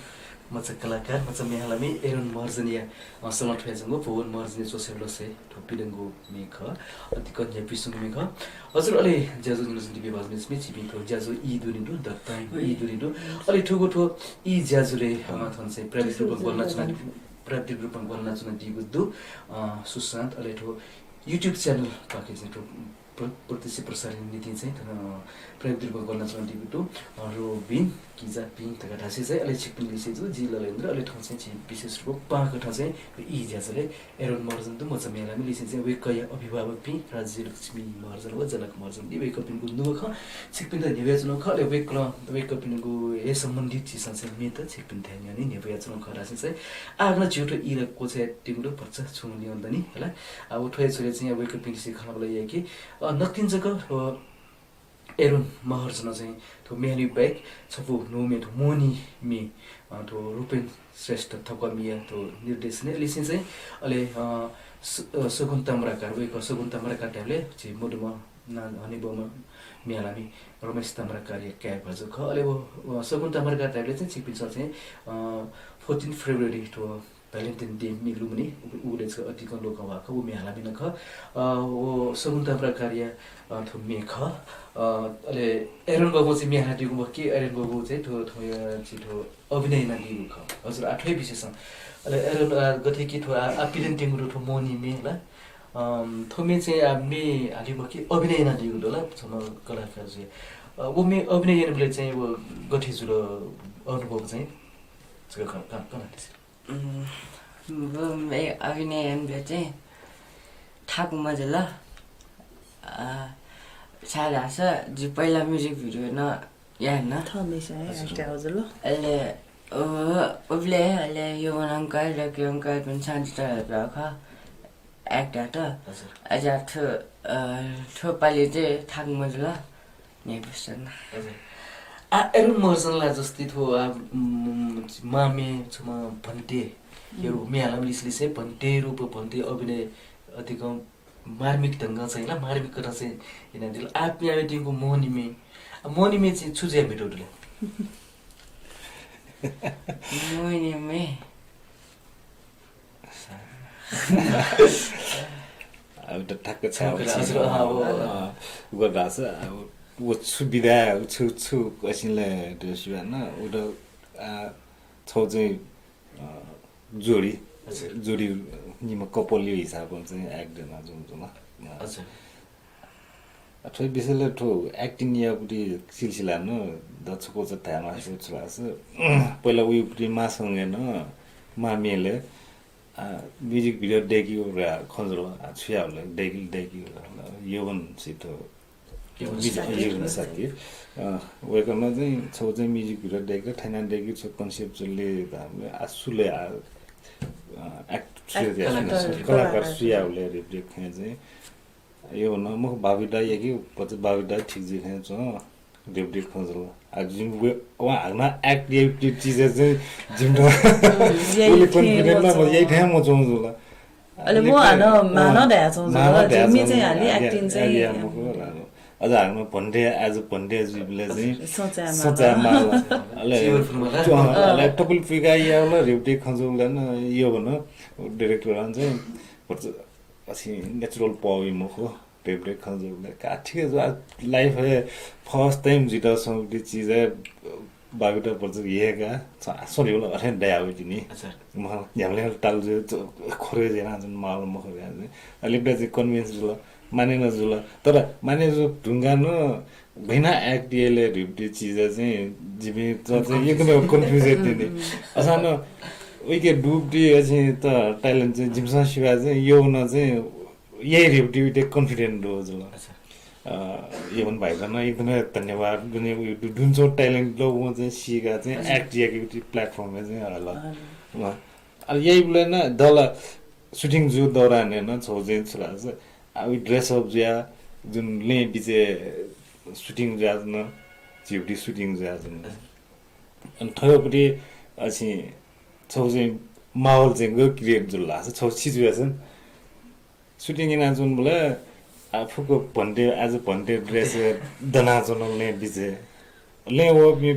मचा कलाकार, मचा म्ये हालामि एरोन महर्जनया, अ, सलं थ्वयाच्वंगु भुवन महर्जनया च्वछाय् लसय् थ्व पिदंगु म्ये खः। अतिकं न्ह्याइपुसे च्वंगु म्ये खः। हजुर, अले ज्याझ्वः न्यनाच्वंपिं भाजु मय्जुपिं, छिपिं थ्व ज्याझ्वः ई दुने दु, द टाइम ई दुने दु। अले थुगु थ्व ई ज्याझ्यालय्, अ, थन चाहिँ प्राविधिक रूपं ग्वाहालि यानाच्वना, प्राविधिक रूपं ग्वाहालि यानाच्वनादीगु दु, अ, सुशान्त। अले थ्व YouTube channel पाखें चाहिँ थ्व प्र-, प्रत्यक्ष प्रसारण निंतिं चाहिँ थन, अ, प्राविधिक रूपं ग्वाहालि यानाच्वनादीगु दु, अ, रोबिन किजापिं धकाः धासें चाहिँ अले छिकपिनि लिसें जु, जि ललेन्द्र, अले थौं चाहिँ झी विशेष रूपं पाहां कथं चाहिँ ई ज्याझ्यालय् एरोन महर्जन दु, मचा म्ये हालामि। लिसें चाहिँ वय्कःया अभिभावकपिं, राज्यलक्ष्मी महर्जन व जनक महर्जन दु, वय्कःपिनिगु नुगः खँ छिकपिन्त न्ह्यब्वयाच्वनागु खः। अले वय्कलं, वय्कःपिनिगु हे सम्बन्धित झीसं चाहिँ म्येत छिकपिन्थाय् न्ह्यःने न्ह्यब्वयाच्वनागु खः धासें चाहिँ आः हानं झीगु थ्व ई ला क्वचायेत्यंगु दु, भचा छुं ल्यं दनि, हला। आ, व थ्वया झ्वलय् चाहिँ वय्कःपिं लिसें खँल्हाबल्हा यायेके, अ, नकतिनि जक, अ, एरोन महर्जनं चाहिँ थ्व म्ये हालामि बाहेक छपु न्हू म्ये, थ्व मोहनी म्ये, अ, थ्व रूपेन श्रेष्ठ थकामिया थ्व निर्देशनय् लिसें चाहिँ अले, अ, स-, अ, सगुन ताम्राकार, वय्कः सगुन ताम्राकार धायेबलय् झी मदुम्ह ना हनेबहःम्ह म्ये हालामि रमेश ताम्राकारया काय् भाजु खः। अले व, अ, सगुन ताम्राकार धायेबलय् चाहिँ छिकपिन्सं चाहिँ, अ, fourteen February थ्व Valentine Day म्ये लुमनि, उ-, उगु छकः अतिकं लोकंह्वाः खः, व म्ये हालामि नं खः। अ, व सगुन ताम्राकारया, अ, थ्व म्ये खः। अ, अले एरोन बाबुं चाहिँ म्ये हालादीगु मखु कि, एरोन बाबुं चाहिँ थ्व, थ्व, अ, चाहिँ थ्व अभिनय यानादीगु खः। हजुर, आ, थ्वया विषयसं। अले एरोन, अ, गथे कि थ्व, आ, आ, पिदनेत्यंगु दु थ्व मोहनी म्ये ला। अम, थ्व म्ये चाहिँ, आ, म्ये हाली मखु कि अभिनय यानादीगु दु ला, छम्ह कलाकार जुया। अ, व म्ये अभिनय यानाबलय् चाहिँ व गथे जुल, अनुभव चाहिँ छकः कना, कना, कनादिसँ। उम्, व म्ये अभिनय यानाबलय् चाहिँ थाकु मजुल। अ, छाय्धाःसा जि पहिला music video नं याना। थःम्हेस्यां हे हजुर। Act याःगु जुल। अले, अ, उबलय् अले योवन uncle, रकि uncle पिन्सं जितः धयातःगु खः, act यात। हजुर। अझ थ्व, अ, थ्व पालि चाहिँ थाकु मजुल। न्ह्याइपुसे च्वना। हजुर। आ, एरोन महर्जन ला जस्तै थ्व, आ, उम्, मामे छम्ह भन्ते, उम्। एरोन म्ये हालामि लिसे लिसे भन्ते रूप, भन्ते अभिनय अतिकं मार्मिक ढंगं चाहिँ ला, मार्मिक कथं चाहिँ यानादिल। आ, म्ये हालादीगु मोहनी म्ये, आ, मोहनी म्ये चाहिँ छु जुयाः म्हितुगु दु ला? मोहनी म्ये। अब त ठ्याक्क छाय् हजुर, अँ, अँ, अँ। उ धाःसा, अब व छु विधा, उ छु, छु कसिले त्यो सिबा न, उ त, आ, छौ चाहिँ, अ, जोडी, हजुर। जोडी निम्ह couple यो हिसाबं चाहिँ act याना जुन जुन, अ, हजुर। अ, थ्व विषयलय् थ्व acting यागुति सिलसिला नं दछुकोच धायेमास्ति छु धाःसा, पहिला उइगुति मासंगे नं मामेले, आ, music video दय्केगु रा खँ जुल, आ, छु याःबलय् दय्किल, दय्किल, योवन सित योवन music, शाक्य। योवन शाक्य। अ, वय्कलं चाहिँ छौ चाहिँ music video दय्के, थैना दय्के, छौ conceptually, आ, सुले, आ, आ, act, act, सुले कलाकार, कलाकार। कलाकार सुयाबलय् रिप रिप खँ चाहिँ, यो न, मखु, बाबी दाइ याके, भचा बाबी दाइ ठीक जुइ खँ च्वं, रिप रिप खँ जुल। आ, जिम वे, वं हानं act याइपिं चिज चाहिँ जिमित उलि confident नं मच्वं जुल। अले म हानं मानं धयाच्वं जुल। जिमि चाहिँ हालि acting चाहिँ अझ हानं भन्ते, आज भन्ते जुइबलय् चाहिँ सोचा माल। अले, अले टपुल पुइका यावल रिप रिप खँ जुल न, यो भन, director हं चाहिँ भचा अथे natural पावइ मखु, रिप रिप खँ जुल। का ठीक जुल, life हे first time जितः संगति चिज हे बाबीत भचा हे का, छ, आ, sorry, होला, अथे दया होइ तिनि। अच्छा। म न्ह्याम्ले ताल जे, च-, खोरे जे ना जुन माल मखु जे। अले बेजी convince जुल, माने न जुल। तर माने जु ढुंगा न भैना act याले रिप रिप चिज चाहिँ जिमि च-, चाहिँ एकदमै confused तिनि। असान उइके डुब दि अझ त talent चाहिँ जिमि स सिवा चाहिँ यो न चाहिँ यही रिप रिप दे confident दु जुल। अच्छा। अ, योवन भाइजन एकदमै धन्यवाद। दुने उ दु-, दुन्चो talent ल उ चाहिँ सीका चाहिँ act याके platform चाहिँ हल। अ, अब यही बुले न दल shooting जु दौरान न छौ चाहिँ छुरा आ, उ dress up जुया जुन ले बिचे shooting जुया न झिउटी shooting जुया जुन। अनि थयोपट्टि अछि छौ चाहिँ माहौल चाहिँ ग create जुल लास छौ छि जुया छन्। Shooting याना जुन बुले आ फुक भन्ते, आज भन्ते dress दना जुन ले बिचे। लँय् वःपिं,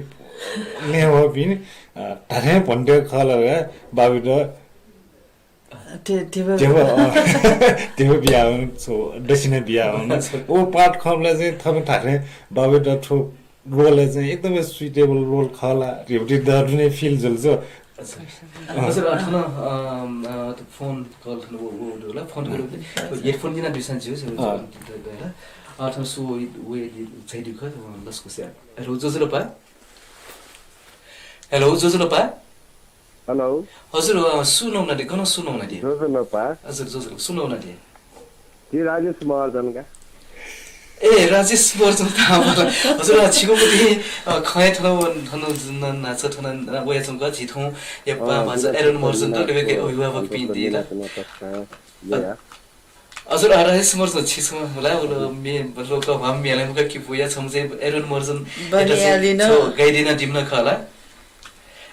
लँय् वःपिं, अ, धात्थें भन्ते खः ला, बाबुइत धिबा, धिबा, अ, धिबा बियावन, दक्षिणा बियावन। व part खंबलय् चाहिँ थःपिं धात्थें बाबुइत थ्व role चाहिँ एकदमै suitable role खः ला, धिबा दु नै feel जुल। हजुर, अ, थन, अ, अ, phone call थन व, व, व, ला, phone call, headphone जिना दुइसां ज्यू, अ। अ, थन सु व, व, व, चाहिँ दुख, अ, लसकुस या। Hello, ज्वजलपा। Hello, ज्वजलपा। Hello। हजुर, अ, सु नं वनादी, गन सु नं वनादी? ज्वजलपा। हजुर, ज्वजलपा, सु नं वनादी? जि राजेश महर्जन का। ए, राजेश महर्जन थाहा मला। हजुर, अ, छिगु मुक्ति, अ, खँय् थन व, थन न, नाच थन न, वया चंका झी थौं यप्पा अ, भाजु एरोन महर्जन त लिवेके अभिभावक पिं दी ला। या, या। हजुर, अ, राजेश महर्जन छि छम्ह मला, उलो मे, मतलब, क भाम मेला मुका कि पुया छम्ह चाहिँ एरोन महर्जन बनियालिन। छो गाइदिना दिमना खला।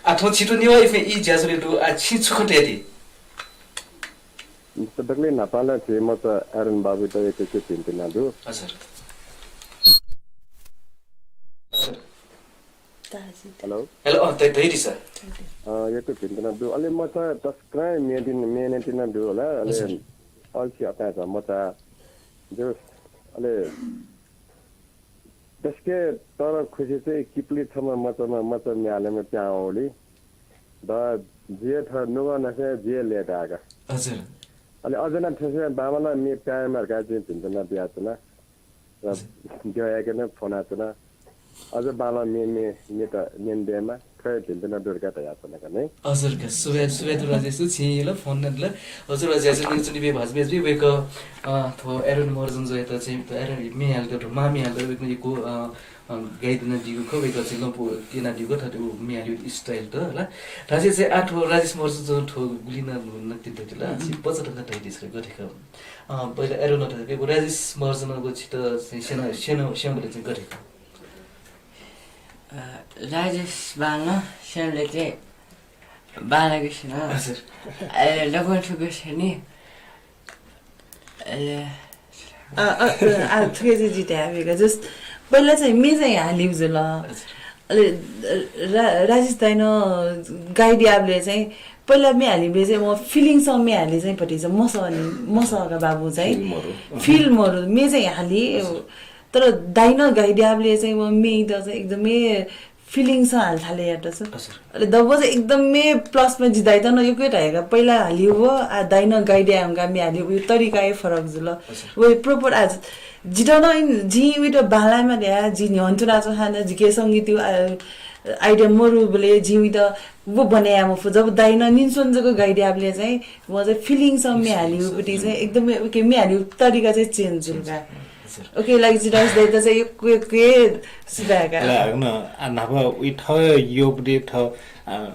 आ, थौं छितु नेवाः एफएम ई ज्याझ्वलय् दु, आ, छि छु खँ तयादी? दकले न्हापां ला झी मचा एरोन बाबुइत यक्व यक्व भिंतुना दु। हजुर। हजुर। Hello। Hello, अ, धै-, धैर्य sir। अ, यक्व भिंतुना दु। अले मचा तस्कं मेदिन, मेनेतिना दु होला। अले हजुर। अल्छी अपाय्‌चा मचा जोस। अले तस्के तर खुसी चाहिँ किपलि छम्ह मचाम्ह, मचा म्ये हालेम्ह पिहां वःगुलिं। द जिया थः नुगः नसे जिया लय्‌ताय्‌का। हजुर। अले अझ नं थथे बांमलाः म्ये पिहां यायेमाः धकाः जिं भिंतुना बियाच्वना। र हजुर। द्यः यायेके नं फ्वनाच्वना। अझ बांलाः म्ये, म्ये, म्येत न्यने दयेमाः, थ्व हे भिंतुना दु धकाः धयाच्वना का नि। हजुर का, सुभाय्, सुभाय् दु राजेश, छिं यल phone नदल। हजुर, राजेश, न्यनाच्वनीपिं भाजु मय्‌जुपिं, वय्‌कः, अ, थ्व एरोन महर्जन जुयात चाहिँ, एरोन म्ये हालेत, थ्व मां म्ये हालेत वय्‌कलं यक्व, अ, अ, गाइदिनादीगु खः, वय्‌कलं चाहिँ लँपु क्यनादीगु खः, थथे व म्ये हालेगु style त, हला। राजेश चाहिँ आः थ्व राजेश महर्जन जुं थ्व गुलि नं नकतिनि धयादिल, छि बचा धकाः धयादिसँ, गथे खः? अ, पहिला एरोन थ्व राजेश महर्जन व छित चाहिँ स्यन, स्यन, स्यंबलय् चाहिँ गथे खः? अ, राजेश बांलाः स्यंबलय् चाहिँ बांलाक स्यन। हजुर। अले लकं थुक स्यनी। अले अ, अ, अ, आ, थुके चाहिँ जिं धयाबी का। Just पहिला चाहिँ म्ये चाहिँ हालीगु जुल। हजुर। अले रा-, राजेश दाइनं गाइदियाबलय् चाहिँ पहिला म्ये हालीबलय् चाहिँ म feeling सँग म्ये हाली चाहिँ भतिचा मसः नि, मसः का बाबु चाहिँ। Feel मरु। Feel मरु, म्ये चाहिँ हाली। हजुर। तर दाइनं गाइदियाबलय् चाहिँ म म्येत चाहिँ एकदमै feeling सँ हाले थाले यात छु। हजुर। अले दब्ब चाहिँ एकदमै plus point जि दाइतं यक्व हे धया का। पहिला हालीगु व आ दाइनं गाइदिया धुंकाः म्ये हालीगु तरिका हे फरक जुल। हजुर। व proper आ जितः नं जिं वइत बांलायेमाः धया, जि न्ह्यःने च्वनाच्वंसां नं जिके संगीतया, आ, idea मरुबलय् जिं वइत व बने याये मफु। जब दाइनं निस्वनं जक गाइदियाबलय् चाहिँ व चाहिँ feeling सँग म्ये हालीगु पति चाहिँ एकदमै उके म्ये हालीगु तरिका चाहिँ change जुल का। हजुर। उकिया लागि जिं राजेश दाइयात चाहिँ यक्व यक्व हे सुभाय् का। अले हाकनं, आ, न्हापा उइ थः यःपति थः, आ,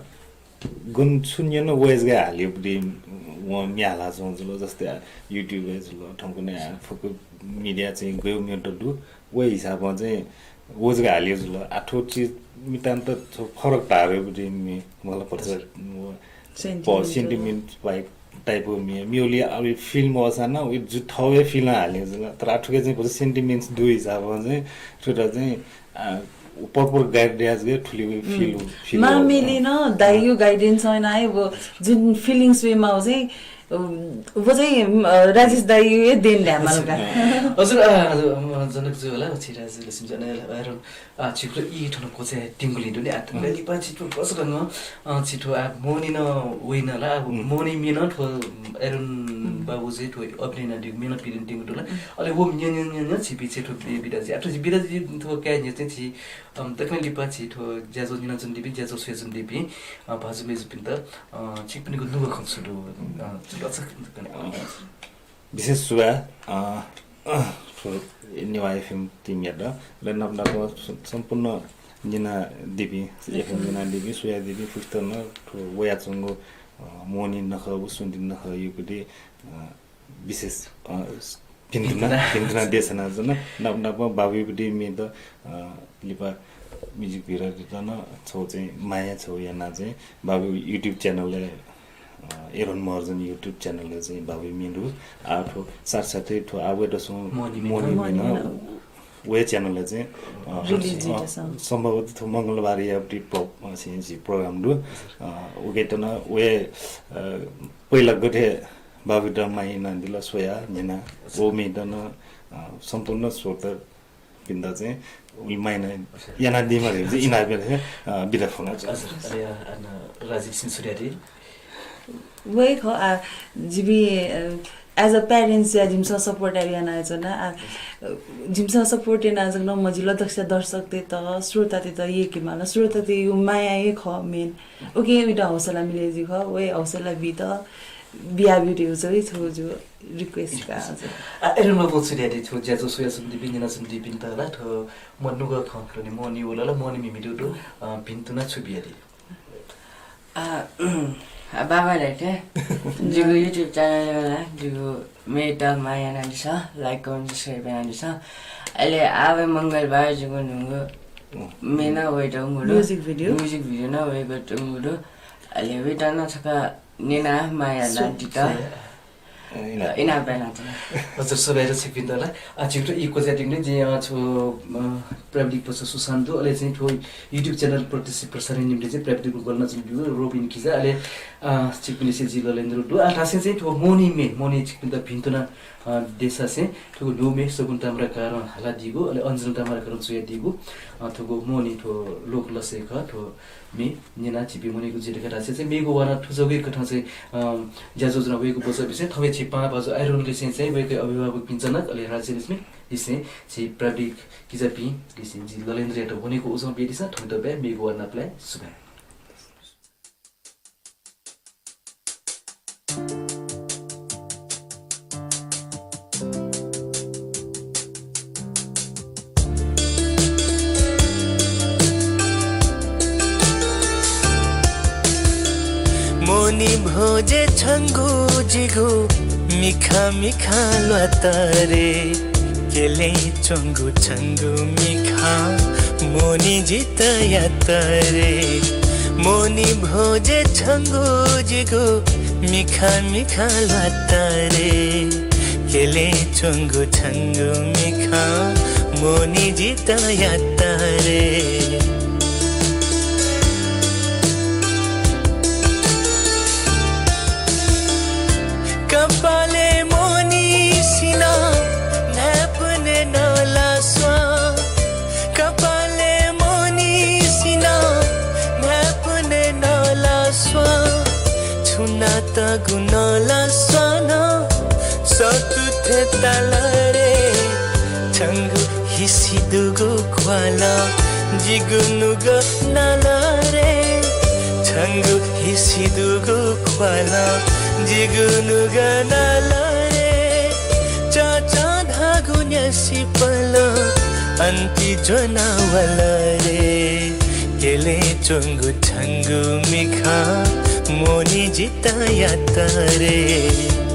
गन छु न्यन व जक हालीगु पति वं म्ये हालाच्वंगु जुल, जस्तै, आ, YouTube-य् जुल, थौंकन्हय्, आ, फुक्क media चाहिँ गय् म्ये दु, व हिसाबं चाहिँ व जक हालीगु जुल। आ, थ्व चिज नितान्त थ्व फरक धारेगु पति म्ये, मतलब, भचा, हजुर। व sentiment। Sentiment type, type of म्ये, म्ये उलि अब feel मवःसां नं, उइ जु थःगु हे feel हालीगु जुल। तर आ थुके चाहिँ भचा sentiments दु हिसाबं चाहिँ, थुइत चाहिँ, आ, proper guide याये जक थुलि उइ feel, हम्म। Feel मां म्येले नं दाइया guidance नं आइ, व जुन feelings वयेमाःगु चाहिँ, अ, व चाहिँ, अ, राजेश दाइया हे देन धायेमाल का। हजुर, आ, हजुर, अ, जनक जु होला, छि राजेश लक्ष्मी जु, अले, अ, आ, छिगु ई थन क्वचायेत्यंगुलिं दु नि, आ, थन लिपा छि थ्व गसगंगं, अ, छि थ्व आ मोहनी नं वइन ला, आ, हम्म। मोहनी म्ये नं थ्व एरोन हम्म। बाबु चाहिँ थ्व अभिनय यानादीगु म्ये नं पिदनेत्यंगु दु ला। हम्म। अले व म्ये न्यं न्यं न्यं छिपिं चाहिँ थ्व बि-, बिदा जुइ। आ, थ्व छि बिदा जुइ थ्व काय् न्ह्यः चाहिँ छि, अम, दकलय् लिपा छि थ्व ज्याझ्वः न्यनाच्वनादीपिं, ज्याझ्वः स्वयाच्वनादीपिं, अ, भाजु मय्‌जुपिन्त, अ, छिकपिनिगु नुगः खँ छु दु, अ, छु दु, अ, विशेष सुभाय्, अ, अ, थ्व नेवाः एफएम team-यात, अले नाप नाप सम्पूर्ण न्यनादीपिं, एफएम न्यनादीपिं, स्वयादीपिं फुक्कसित नं थ्व वयाच्वंगु, अ, मोहनी नखः व स्वन्ति नखःया पति, अ, विशेष, अ, भिन्तुना, भिन्तुना। भिन्तुना देछानाच्वना। नाप नाप बाबुया पति म्येत, अ, लिपा music video-यात नं छगू चाहिँ माया छगू यानाः चाहिँ बाबुया YouTube channel-य् अ, एरोन महर्जन YouTube channel-य् चाहिँ बाबुया म्ये दु। आ, थ्व साथसाथै थ्व आः वये दसं मोहनी म्ये नं, मोहनी म्ये नं, मोहनी म्ये नं। वया च्यानलय् चाहिँ, अ, रिलिज जुइतःसा। अ, सम्भवतः थ्व मंगलबारया टिप टप, अ, चाहिँ झी प्रोग्राम दु। अ, उके तन वया, अ, पहिला गथे बाबुइत माया यानादिल स्वया न्यना, व म्ये तन, अ, सम्पूर्ण श्रोतापिन्त चाहिँ उलि माया यानादीमा धइगु चाहिँ इनाप याना, अ, बिदा फुना। हजुर, अले, अ, अन राजीव सिंह सूर्यादी। वय् खः, आ, जिमि, अ, as a parents या जिमिसं support यानाच्वना, आ, अ, जिमिसं support याना जक नं मजिल, दक्वस्यां दर्शकतय्त, श्रोतातय्त यय्केमाल, श्रोतातय्गु माया हे खः main। उकिं वइत हौसला मिले जुइ खः, वय् हौसला बीत, बियाब्यु धइगु चाहिँ थ्व जिगु request का। हजुर। आ, अले नं छु धयादी, थ्व ज्याझ्वः स्वयाच्वंपिं, न्यनाच्वंपिन्त ला थ्व मनुगः खँ, थ्व नि मोहनी वल ला, मोहनी म्ये म्हितू दु, अ, भिन्तुना छु बियादी? आ, आ, बाबा धायेथें जिगु YouTube channel ला जिगु म्येत माया यानादिसँ, like, comment, subscribe यानादिसँ। अले आः वये मंगलबार जिगु न्हूगु म्ये नं वयेत्यंगु दु। Music video। Music video नं वयेत्यंगु दु। अले वइत नं छकः न्यनाः माया यानादित। अ, इनाप। इनाप यानाच्वना। हजुर, सुभाय् दु छिकपिन्त ला। अ, छिकपिन्त ई क्वचायेत्यंगु दु, जिं, अ, छु, अ, प्राविधिक पक्ष सुशान्त दु, अले चाहिँ थ्व YouTube channel प्रत्यक्ष प्रसारण निम्ति चाहिँ प्राविधिक रूपं ग्वनाच्वंपिं रोबिन किजा, अले, अ, छिकपिनिसें जि ललेन्द्र दु। अ, धासें चाहिँ थ्व मोहनी म्ये, मोहनी छिकपिन्त भिन्तुना, अ, देसासें थ्व न्हू म्ये सगुन ताम्राकारं हालादीगु, अले अञ्जना ताम्राकारं च्वयादीगु, अ, थ्व मोहनी थ्व लोक लसय् खः, थ्व म्ये न्यनाः छिपिं मोहनीगु जुइ धकाः धासें चाहिँ मेगु वाना थुजःगु कथं चाहिँ, अ, ज्याझ्वः ज्वना वइगु बचःपिन्सं थौंया झी पाहां भाजु आइरोनलिसें चाहिँ वय्कःया अभिभावकपिं जनक अले राजेलक्ष्मीलिसें झी प्राविधिक किजापिंलिसें जि ललेन्द्रयात वनेगु उजं बियादिसँ। थौंयात बाय्, मेगु वाना नापलाये, सुभाय्। मोहनी भ्वजय् छंगु जिगु मिखां मिखां ल्वात रे। क्यलय् च्वंगु छंगु मिखां मोहनी जितः यात रे। मोहनी भ्वजय् छंगु जिगु मिखां मिखां ल्वात रे। क्यलय् च्वंगु छंगु मिखां मोहनी जितः यात रे। कपालय् मोहनी सिना न्हाय्पुनय् नला स्वां। कपालय् मोहनी सिना न्हाय्पुनय् नला स्वां। छुं नातागु नला स्वां नं सःतू थें ताल रे। छंगु हिसि दुगु ख्वालं जिगु नुगः नाल रे। छंगु हिसि दुगु ख्वालं जिगु नुगः नाल रे। चचां धाःगु न्यासि पलं अन्ति ज्वना वल रे। क्यलय् च्वंगु छंगु मिखां मोहनी जितः यात रे।